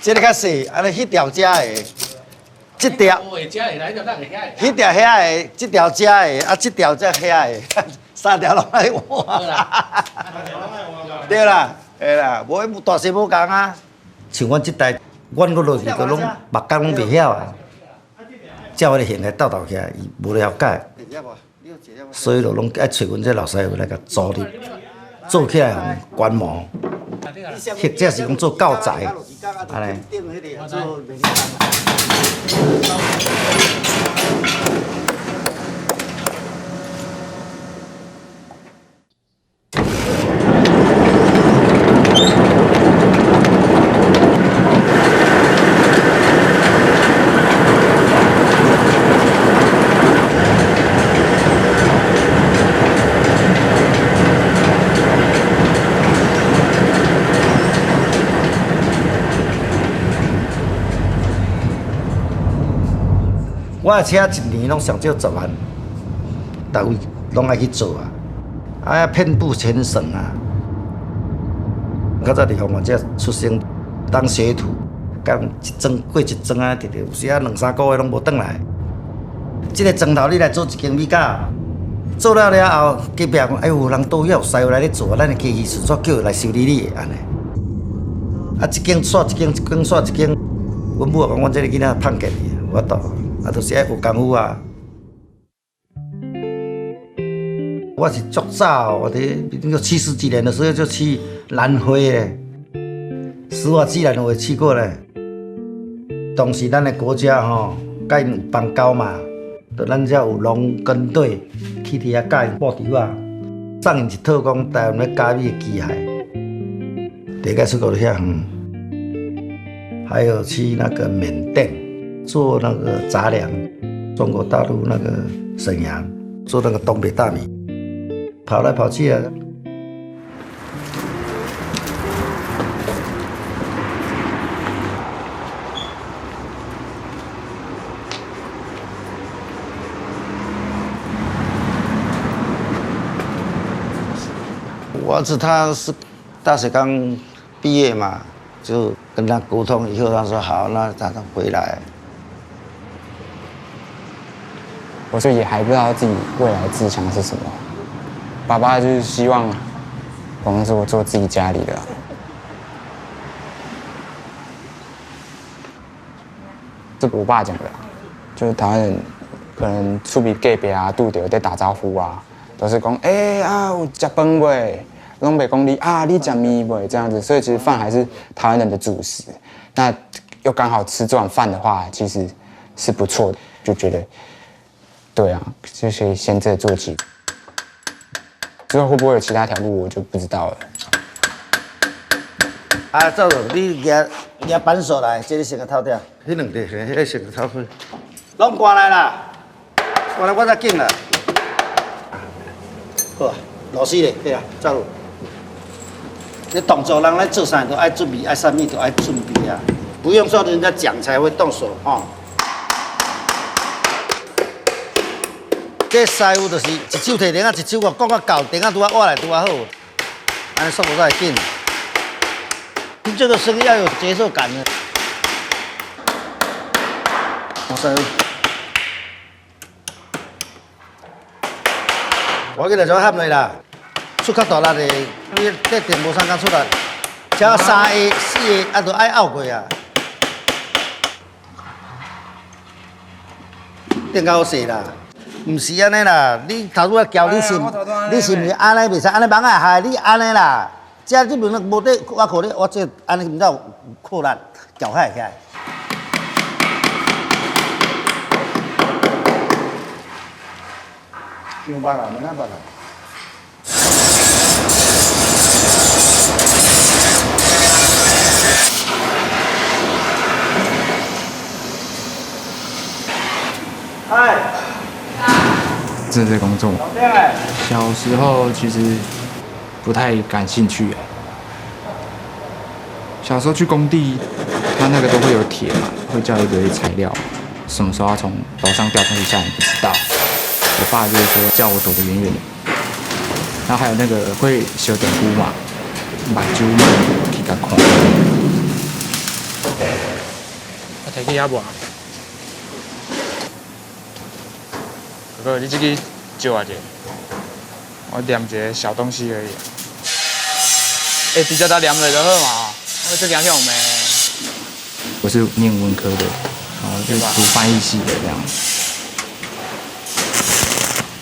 这个较细，安尼迄条遮的，这条。我会遮会来就咱会遐会。迄条遐的，这条遮的，啊，这条遮遐的，三条拢爱换。好啦。对啦，对啦，无大小无共啊。像阮这代，阮个落去个拢目光拢袂晓啊。照我现在斗斗起来，伊无了解，所以就拢爱找阮这老师傅来甲助力，做起来观摩，或者是讲做教材，安尼。 我的车一年拢上少十万，逐位拢爱去做啊，啊，遍布全省啊。较早佇方圆这出生，当学徒，干一庄过一庄啊，直直有时啊两三个月拢无转来。这个庄头你来做一间米糕，做了了后，隔壁讲，哎哟，人都有师傅来咧做啊，咱的家己顺紲叫伊来修理你，安尼。 啊，一间煞一间，一间煞一间。阮母讲，阮这个囡仔胖起来，有法度，啊，就是爱有功夫啊。我是足早，我在民国七十几年的时候就去南非嘞，石化自然我也去过嘞。当时咱的国家吼，甲因有邦交嘛， 就咱遮有农耕队去佇遐教因布稻啊，送因一套讲台湾咧加米的机械。第一个出国去遐，嗯，还有去那个缅甸做那个杂粮，中国大陆那个沈阳做那个东北大米，跑来跑去啊。 我儿子他是大学刚毕业嘛，就跟他沟通以后，他说好，那他回来。我自己还不知道自己未来志向是什么。爸爸就是希望房子我做自己家里的啊。这我爸讲的啊，就是台湾人可能出去隔壁啊，拄着在打招呼啊，都是讲，哎、啊，有食饭未？拢袂讲你啊，你食面未？这样子，所以其实饭还是台湾人的主食。那又刚好吃这碗饭的话，其实是不错的，就觉得，对啊，就可以先这做起。之后会不会有其他条路，我就不知道了。啊，赵总，你今攑扳手來，這个先共偷掉。彼兩个，彼个先偷去。攏過來啦！過來，我才揀啦。好啊，老師咧，對啊，走路。你動作人來做啥都愛準備，愛啥物都愛準備啊，不用說人家講才會動手吼。這師傅就是一手提鈴仔，一手講，講到到，鈴仔拄仔換來拄仔好。 按呢速度才會緊。你這個聲音要有節奏感的。哇塞！我跟你講，喊落啦，出較大力的，你這電無相干出力，只要三下、四下，啊，都愛拗過啊。 電較細啦。毋是按呢啦，你頭拄仔教你是，哎呀，我頭拄仔按呢你是毋是按呢袂使？按呢吂仔害，你按呢啦。這你毋能無得，我靠你，我這按呢毋知有困難，教起來。想辦法，無辦法啦。 嗨，正在工作。小时候其实不太感兴趣耶。小时候去工地，他那个都会有铁嘛，会叫一堆材料，什么时候要从楼上掉下去下来不知道。我爸就是说叫我躲得远远的。然后还有那个会烧电锅嘛，目睭慢去甲看。啊，提去遐无啊？ 哥哥，你这个借我一下，我捻一个小东西而已啊。欸，直接共它捻落就好嘛，我最驚用咩？我是念文科的，然后就读翻译系的这样，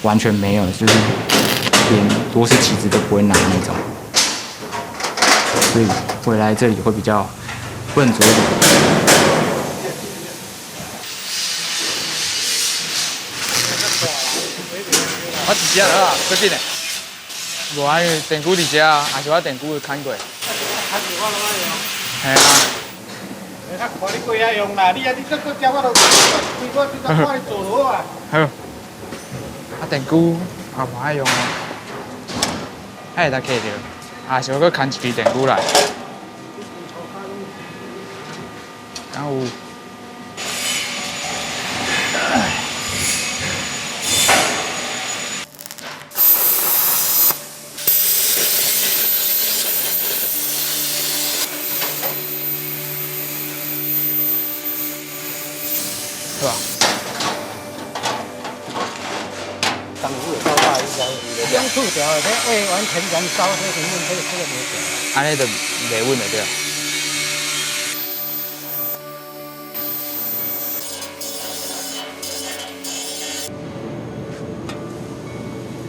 完全没有，就是连螺丝起子都不会拿那种，所以回来这里会比较笨拙一点。 我直接好啊，最近的。无啊，因为电锅佇遮啊，还是我电锅有看过。嘿啊。你看，看你过遐用啦，你啊，你这个家伙都，你我你看你做落啊。好。啊，电锅啊，无爱用啊。还会当提着，啊，想要去牵一支电锅来。 然后，是吧？ 当初有到大一家，相处掉，这会完全燃烧，这个问题，这个没讲。安尼就袂稳了，对啊。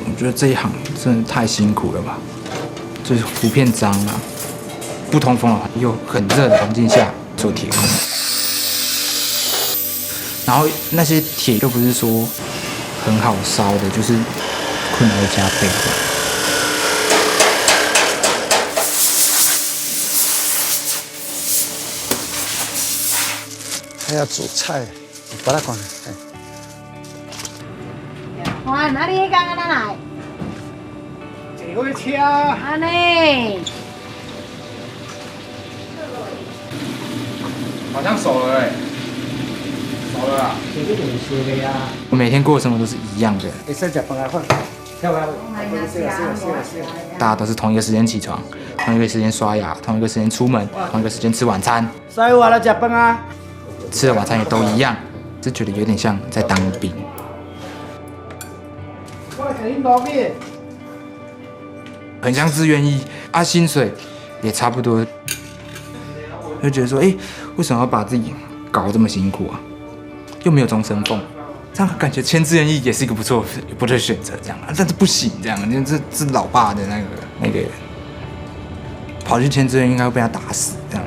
我觉得这一行真的太辛苦了吧，就是普遍脏啊，不通风啊，又很热的环境下， 做铁工。然后那些铁又不是说很好烧的，就是困难又加倍。还要煮菜，把它关了。哎。 哇，哪里一刚刚拿来？坐火车。安尼。好像熟了欸，熟了啊。这个就是熟的啊。我每天过的生活都是一样的，会使食饭啊，看。跳啊。大家都是同一个时间起床，同一个时间刷牙，同一个时间出门，同一个时间吃晚餐。师傅啊，来食饭啊。 吃的晚餐也都一样，就觉得有点像在当兵。很像志愿役啊，薪水也差不多，就觉得说，哎，为什么要把自己搞得这么辛苦啊？又没有终身俸，这样感觉签志愿役也是一个不错、不错的选择，这样啊，但是不行，这样，因为这是老爸的那个那个，跑去签志愿役应该会被他打死，这样。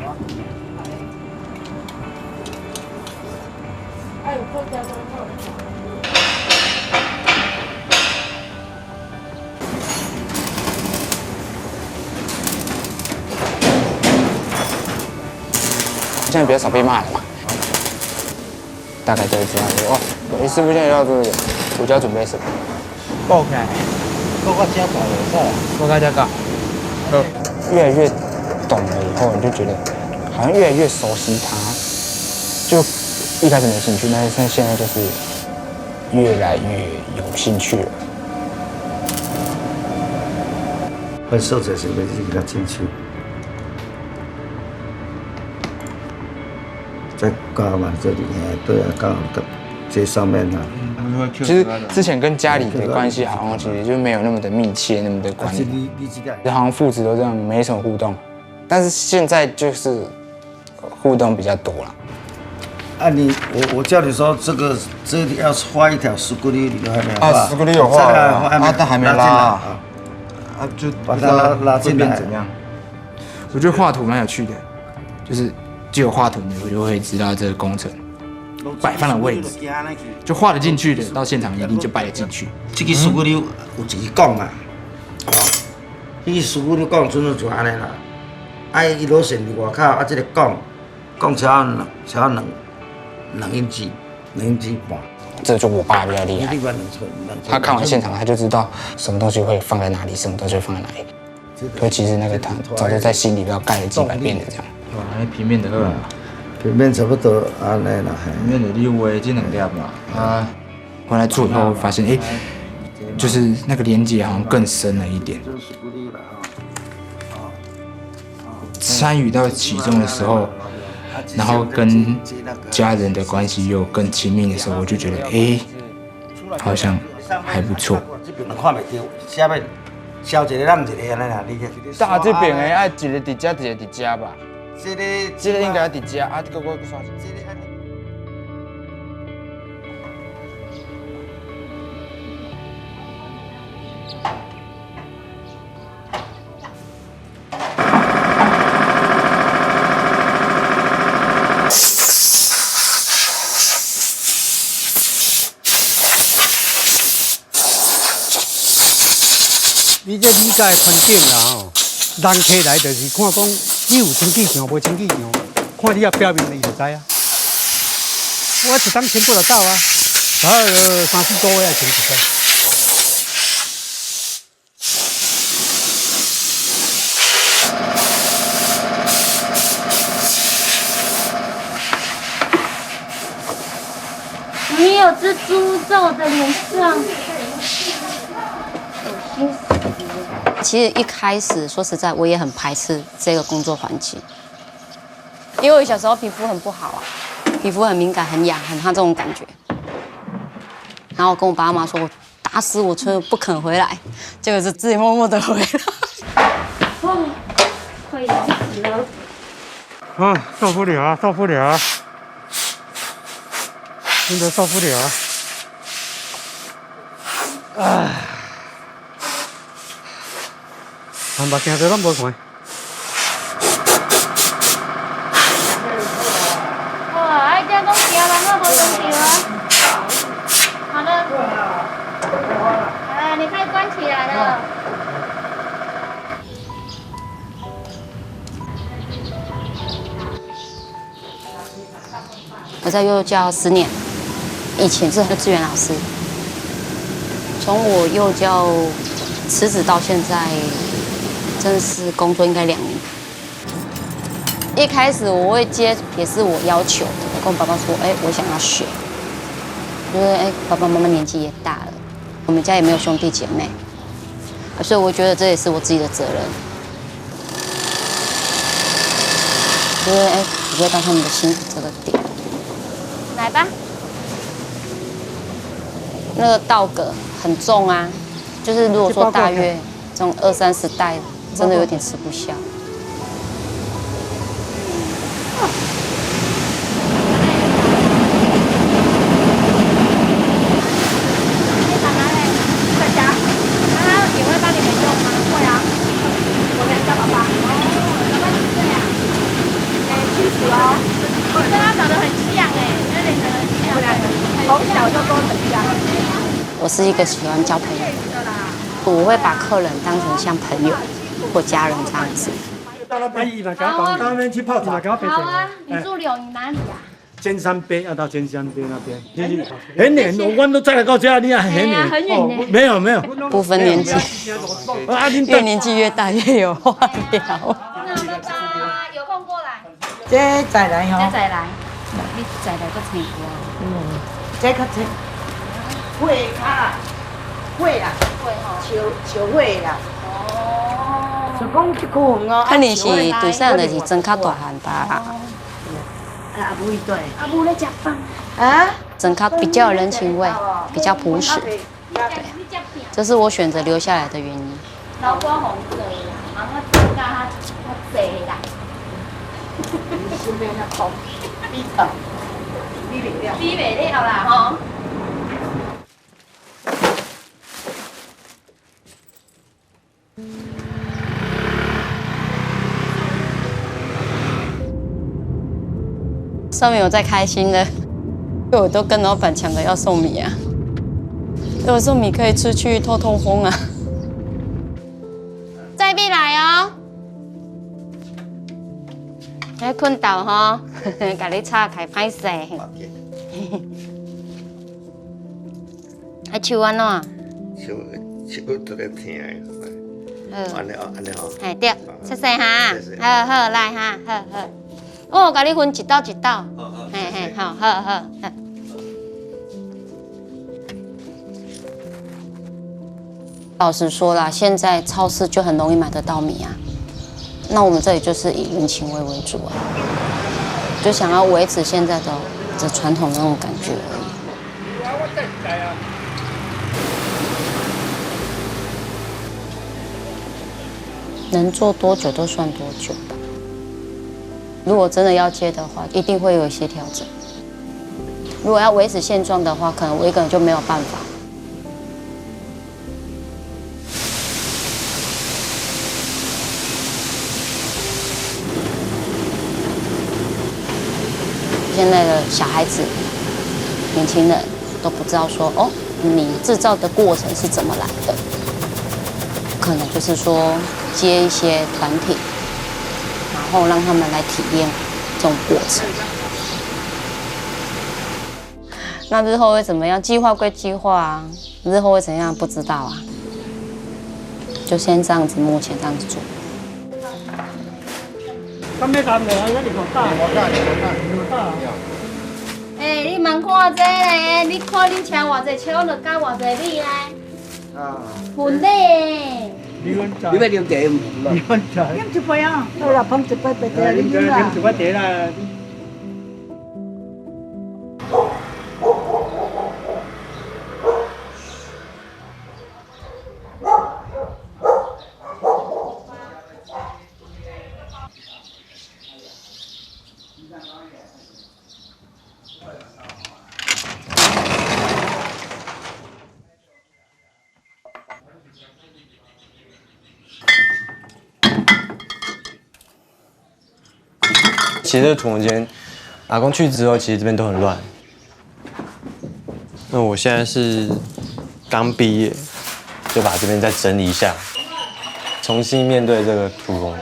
现在比较少被骂了嘛。大概就会知道说，哦，诶，师傅现在要做这个，我就要准备什么。爆开，爆到加搞了，是吧？爆开加搞。越来越懂了以后，你就觉得好像越来越熟悉它。就一开始没兴趣，但是现在就是越来越有兴趣了。很受才是没进去，他进去。在干嘛？这里，哎，对啊，刚好在这上面啊。其实之前跟家里的关系好像其实就没有那么的密切，那么的关联。你你这个就好像父子都这样没什么互动，但是现在就是互动比较多了。啊，你我我叫你说这个这里要画一条 screw，你都还没有画。啊，screw 有画了这个还没啊，但还没拉进来啊。啊。啊，就把它拉拉进来会变怎样？我觉得画图蛮有趣的，就是只有画图的，我就会知道这个工程摆放的位置，就画得进去的，到现场一定就摆得进去。这个 screw 有一个讲啊，彼个 screw 讲真正就安尼啦。啊，伊落线入外口，啊，这个讲讲超两超两两英尺，两英尺半。这就我爸比较厉害，你地方两寸两寸。他看完现场他就知道什么东西会放在哪里，什么东西会放在哪里。所以其实那个他早就在心里边盖了几百遍的这样。哇，那平面的二啊，平面差不多安尼啦，嘿。平面的六位这两粒嘛，啊，回来做以后发现，哎，就是那个连接好像更深了一点。就是鼓励了哈。参与到其中的时候，然后跟家人的关系又更亲密的时候，我就觉得，哎，好像还不错。这边看袂到，下面削一个烂一个安尼啦，你看。大这边的爱一个直接，一个直接吧，这个这个应该直接啊，这个我不刷。这个安尼。 你这理解环境啦吼，人客来就是看讲你有清气相无清气相，看你个表面伊就知啊。我一冬清几若斗啊，差不多三四个月清一次。 你有蜘蛛在我的脸上，恶心死了。其实一开始说实在，我也很排斥这个工作环境，因为我小时候皮肤很不好啊，皮肤很敏感、很痒、很烫这种感觉。然后我跟我爸妈说，我打死我真的不肯回来，结果是自己默默的回来。哦，快咬死了。啊，受不了啊，受不了啊，真的受不了啊！啊，坦白讲，都拢无看。哇，哎，这样讲其他人都无用着啊。好了，好了，你可以关起来了。 我在幼教十年，以前是幼稚园老师，从我幼教辞职到现在，真的是工作应该两年。一开始我会接也是我要求的，我跟我爸爸说，哎，我想要学，因为哎，爸爸妈妈年纪也大了，我们家也没有兄弟姐妹，所以我觉得这也是我自己的责任。 因为哎，体会到他们的辛苦这个点。来吧，那个稻梗很重啊，就是如果说大约这种二三十袋，真的有点吃不消。 我是一个喜欢交朋友的人，我会把客人当成像朋友或家人这样子。阿姨嘛，给他讲，好啊。他那边去泡茶。好啊，你住柳营哪里啊？尖山边，要到尖山边那边。很远，我们都再来到家，你看很远。哎呀，很远呢。哦，没有没有。不分年纪，啊，你越年纪越大越有话聊。那拜拜，有空过来。这再来吼。这再来，你再来个青瓜。嗯，这个青，会啊，会啊，会吼。秋秋会啦。哦。就讲这个哦，可能是对上就是庄脚大汉吧。哦。 阿母伊对。阿母咧食饭。啊？庄腳比较有人情味，比较朴实。对，这是我选择留下来的原因。老公红色啦，阿妈庄腳较较济啦。你身边那空，你等，你袂了。你袂了啦吼。 上面有在开心的，我都跟老板抢着要送米啊。如果送米可以出去透透风啊。再必来哦。哎，困倒吼，给你岔开，拍谁？ 啊，手安怎？手手都咧疼的。好。安尼哦，安尼哦。嘿，对，好，谢谢哈，谢谢。好好，来哈，好好。哦，我给你分一斗一斗。好好，嘿嘿，谢谢。好好好。好。 老实说啦，现在超市就很容易买得到米啊。那我们这里就是以人情味为主啊，就想要维持现在的的传统那种感觉而已。能做多久就算多久吧。如果真的要接的话，一定会有一些调整。如果要维持现状的话，可能我一个人就没有办法。 现在的小孩子、年轻人都不知道说，哦，米制造的过程是怎么来的，可能就是说接一些团体，然后让他们来体验这种过程。那日后会怎么样？计划归计划啊，日后会怎样不知道啊，就先这样子，目前这样子做。 干杯，干杯，啊，你好大。你好大，你好大。你好大。哎，你莫看这个，你看恁请偌济，请了加偌济米啊？啊。分你。你们讲。你要啉茶？你们讲。啉一杯啊。好啦，捧一杯白茶，啊，啉茶，啉啦。啉一杯茶啦。 其实这个屠龙间，阿公去之后，其实这边都很乱。那我现在是刚毕业，就把这边再整理一下，重新面对这个屠龙。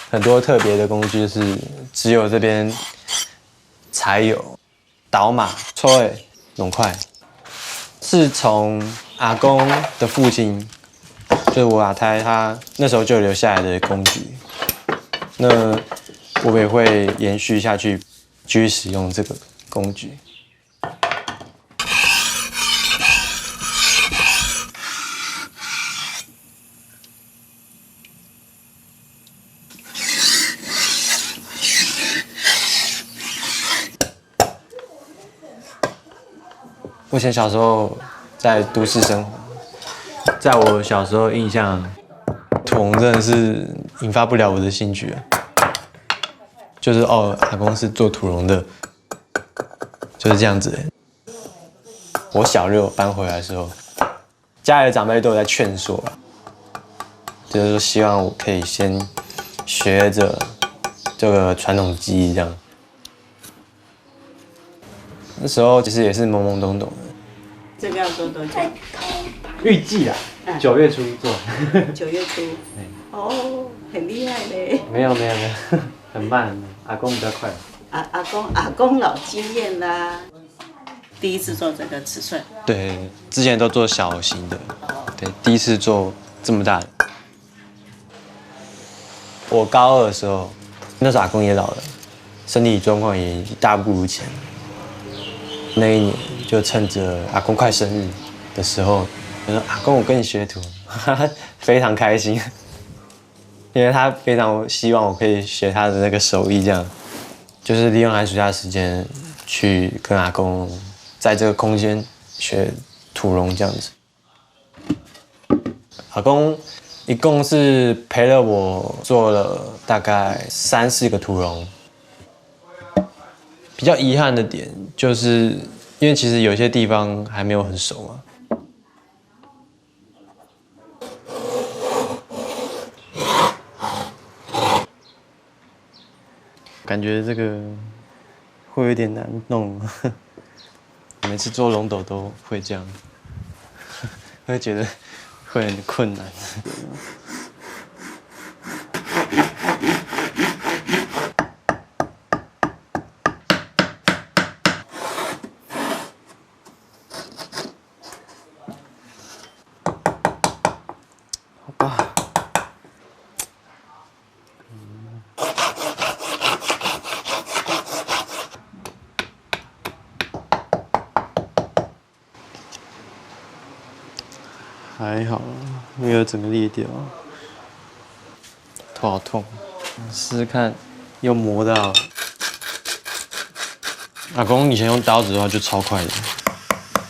很多特别的工具是只有这边才有。 倒嘛、抽的、弄块，是从阿公的父亲，就是我阿太他那时候就留下来的工具。那我也会延续下去，继续使用这个工具。 我以前小时候在都市生活，在我小时候印象，屠龙真的是引发不了我的兴趣啊。就是哦，阿公是做屠龙的，就是这样子欸。我小六搬回来的时候， 家里的长辈都有在劝说啦，就是说希望我可以先学着这个传统技艺这样。那时候其实也是懵懵懂懂的。这个要做多久？预计啊，九月初做。九月初。哦，很厉害嘞。没有没有没有，很慢很慢，阿公比较快。阿阿公阿公老经验啦。第一次做这个尺寸。对，之前都做小型的，对，第一次做这么大的。我高二的时候，那时候阿公也老了，身体状况也大不如前。那一年就趁着阿公快生日的时候，就说：“阿公，我跟你学徒。”非常开心，因为他非常希望我可以学他的那个手艺，这样就是利用寒暑假时间去跟阿公在这个空间学土龙这样子。阿公一共是陪了我做了大概三四个土龙。比较遗憾的点就是，因为其实有些地方还没有很熟嘛。感觉这个会有点难弄。每次做龙斗都会这样，会觉得会很困难。好吧。还好啦，没有整个裂掉。头好痛，试试看，又磨到。阿公以前用刀子的话就超快的，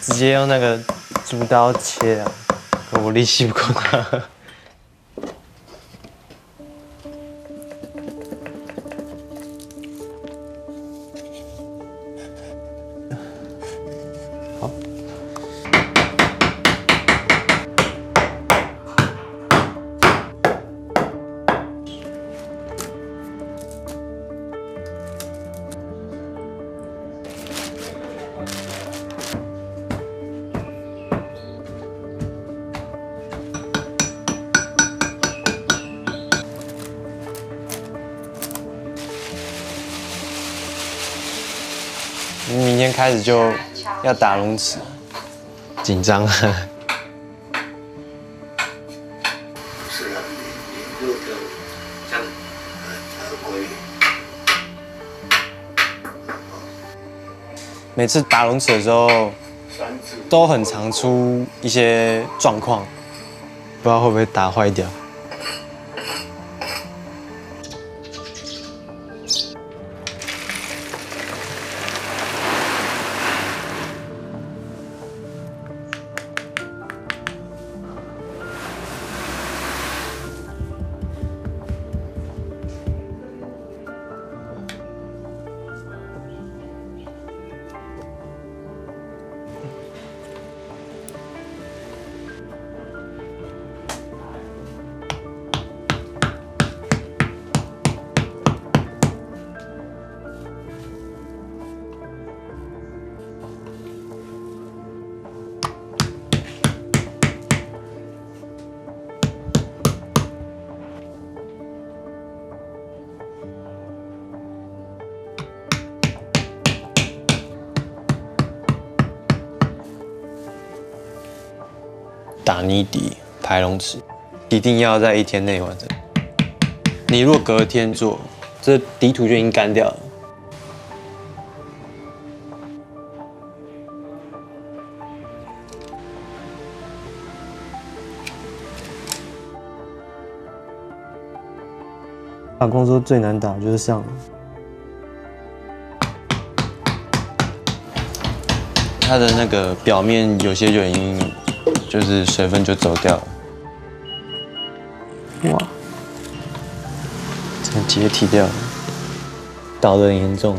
直接用那个竹刀切啊，可我力气不够大。好。明天开始就要打龙尺，紧张。每次打龙尺的时候，都很常出一些状况，不知道会不会打坏掉。打泥底、排龙尺，一定要在一天内完成。你如果隔天做，这底土就已经干掉了。阿公说最难打的就是上。它的那个表面有些就已经就是水分就走掉了。哇，这样解体掉了，倒得很严重。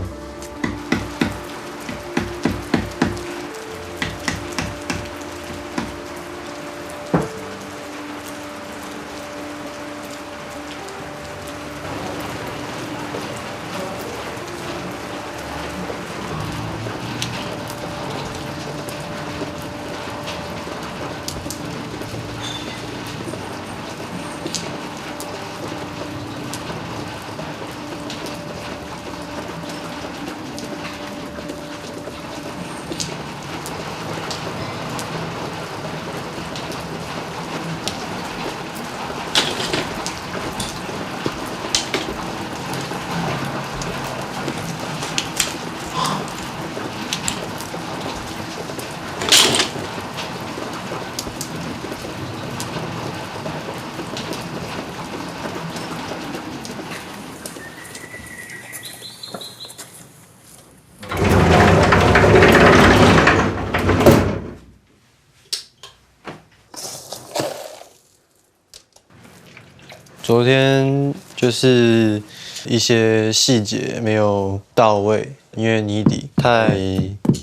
昨天就是一些细节没有到位，因为泥底太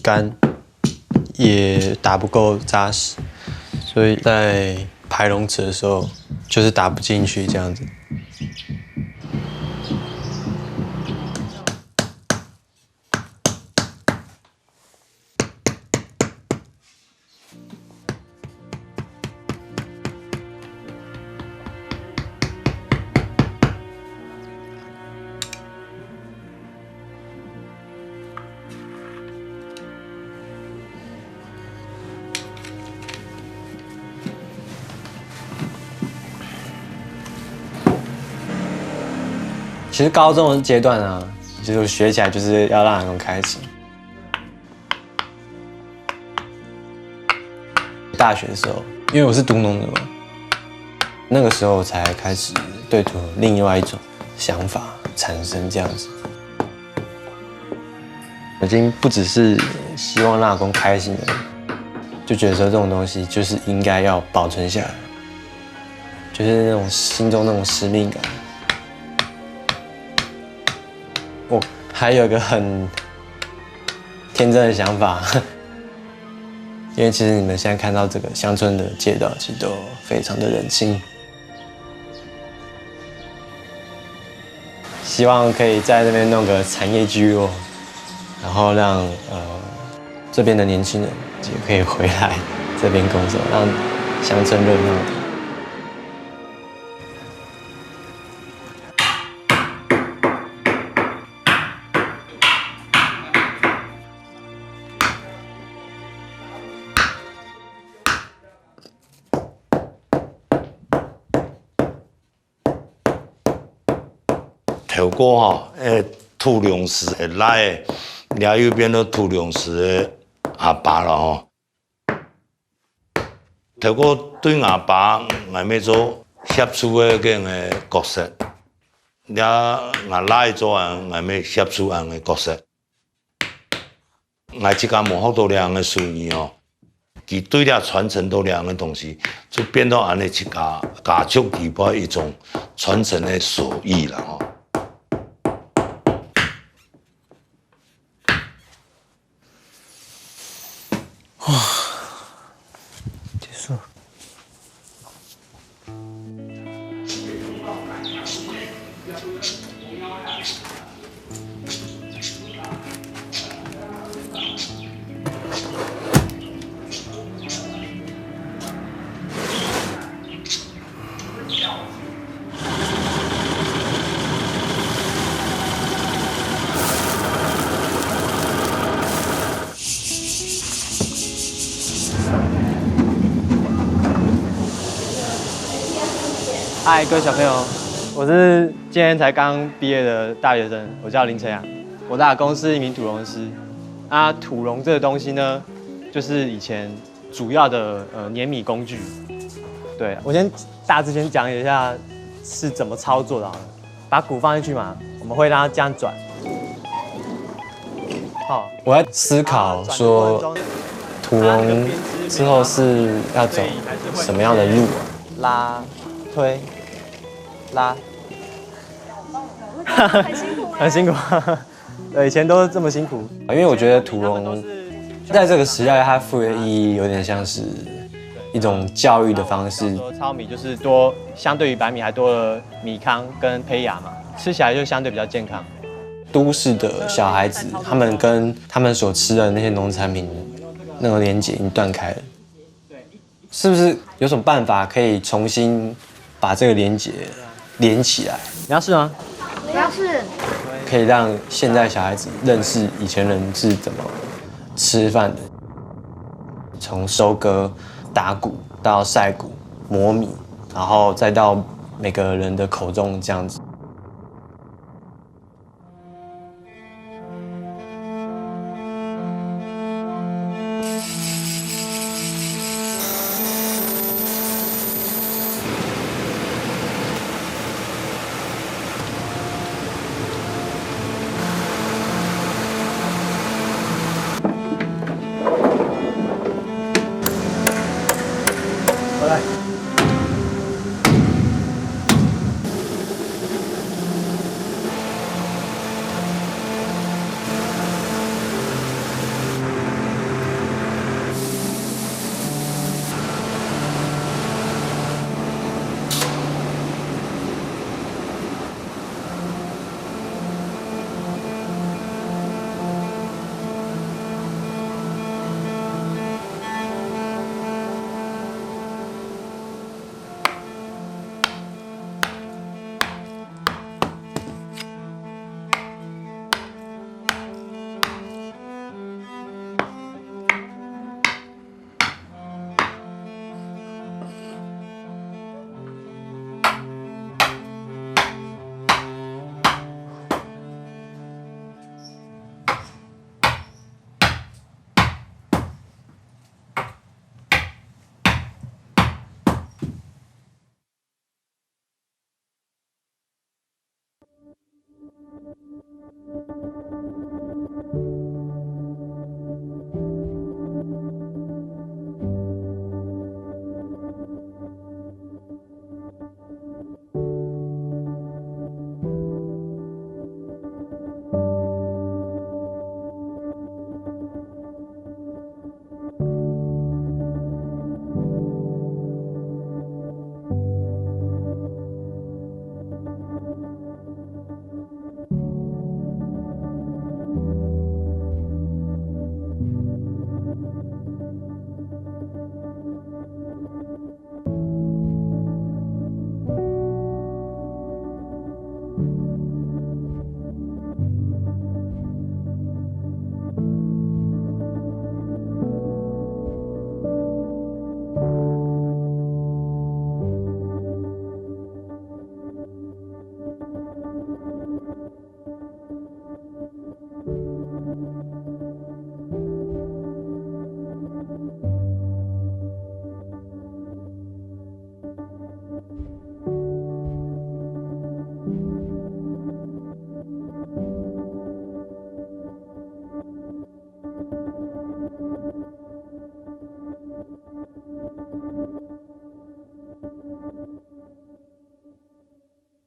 干，也打不够扎实，所以在排龙尺的时候就是打不进去这样子。其实高中的阶段啊，就是学起来就是要让人开心。大学的时候，因为我是读农的嘛，那个时候才开始对土另外一种想法产生这样子。已经不只是希望让阿公开心了，就觉得说这种东西就是应该要保存下来，就是那种心中那种使命感。我还有一个很天真的想法，因为其实你们现在看到这个乡村的街道，其实都非常的冷清。希望可以在那边弄个产业聚落，然后让呃这边的年轻人也可以回来这边工作，让乡村热闹点。头过吼，誒，土龙师个倈仔，也有變做土龙師个阿爸了吼。頭過對阿爸，𠊎乜做協助个个个角色，也𠊎倈仔做啊，𠊎乜協助恁个角色。 𠊎自家無學到這樣个手藝哦，佢對這傳承到這樣个東西，就變到恁呢自家家族裡背一種傳承个手藝啦吼。結束。 嗨，各位小朋友，我是今年才刚毕业的大学生，我叫林晨阳。我的阿公是一名土龙师。啊，土龙这个东西呢，就是以前主要的呃碾米工具。对，我先大致先讲一下是怎么操作的好了。把鼓放进去嘛，我们会让它这样转。好，我在思考说，土龙之后是要走什么样的路啊？拉、推、拉，很辛苦。呃，以前都是这么辛苦。因为我觉得土龙在这个时代，它赋予的意义有点像是一种教育的方式。糙米就是多，相对于白米还多了米糠跟胚芽嘛，吃起来就相对比较健康。都市的小孩子，他们跟他们所吃的那些农产品那个连结已经断开了。 是不是有什么办法可以重新把这个连结连起来？你要试吗？我要试。可以让现在小孩子认识以前人是怎么吃饭的，从收割、打谷到晒谷、磨米，然后再到每个人的口中这样子。 过来。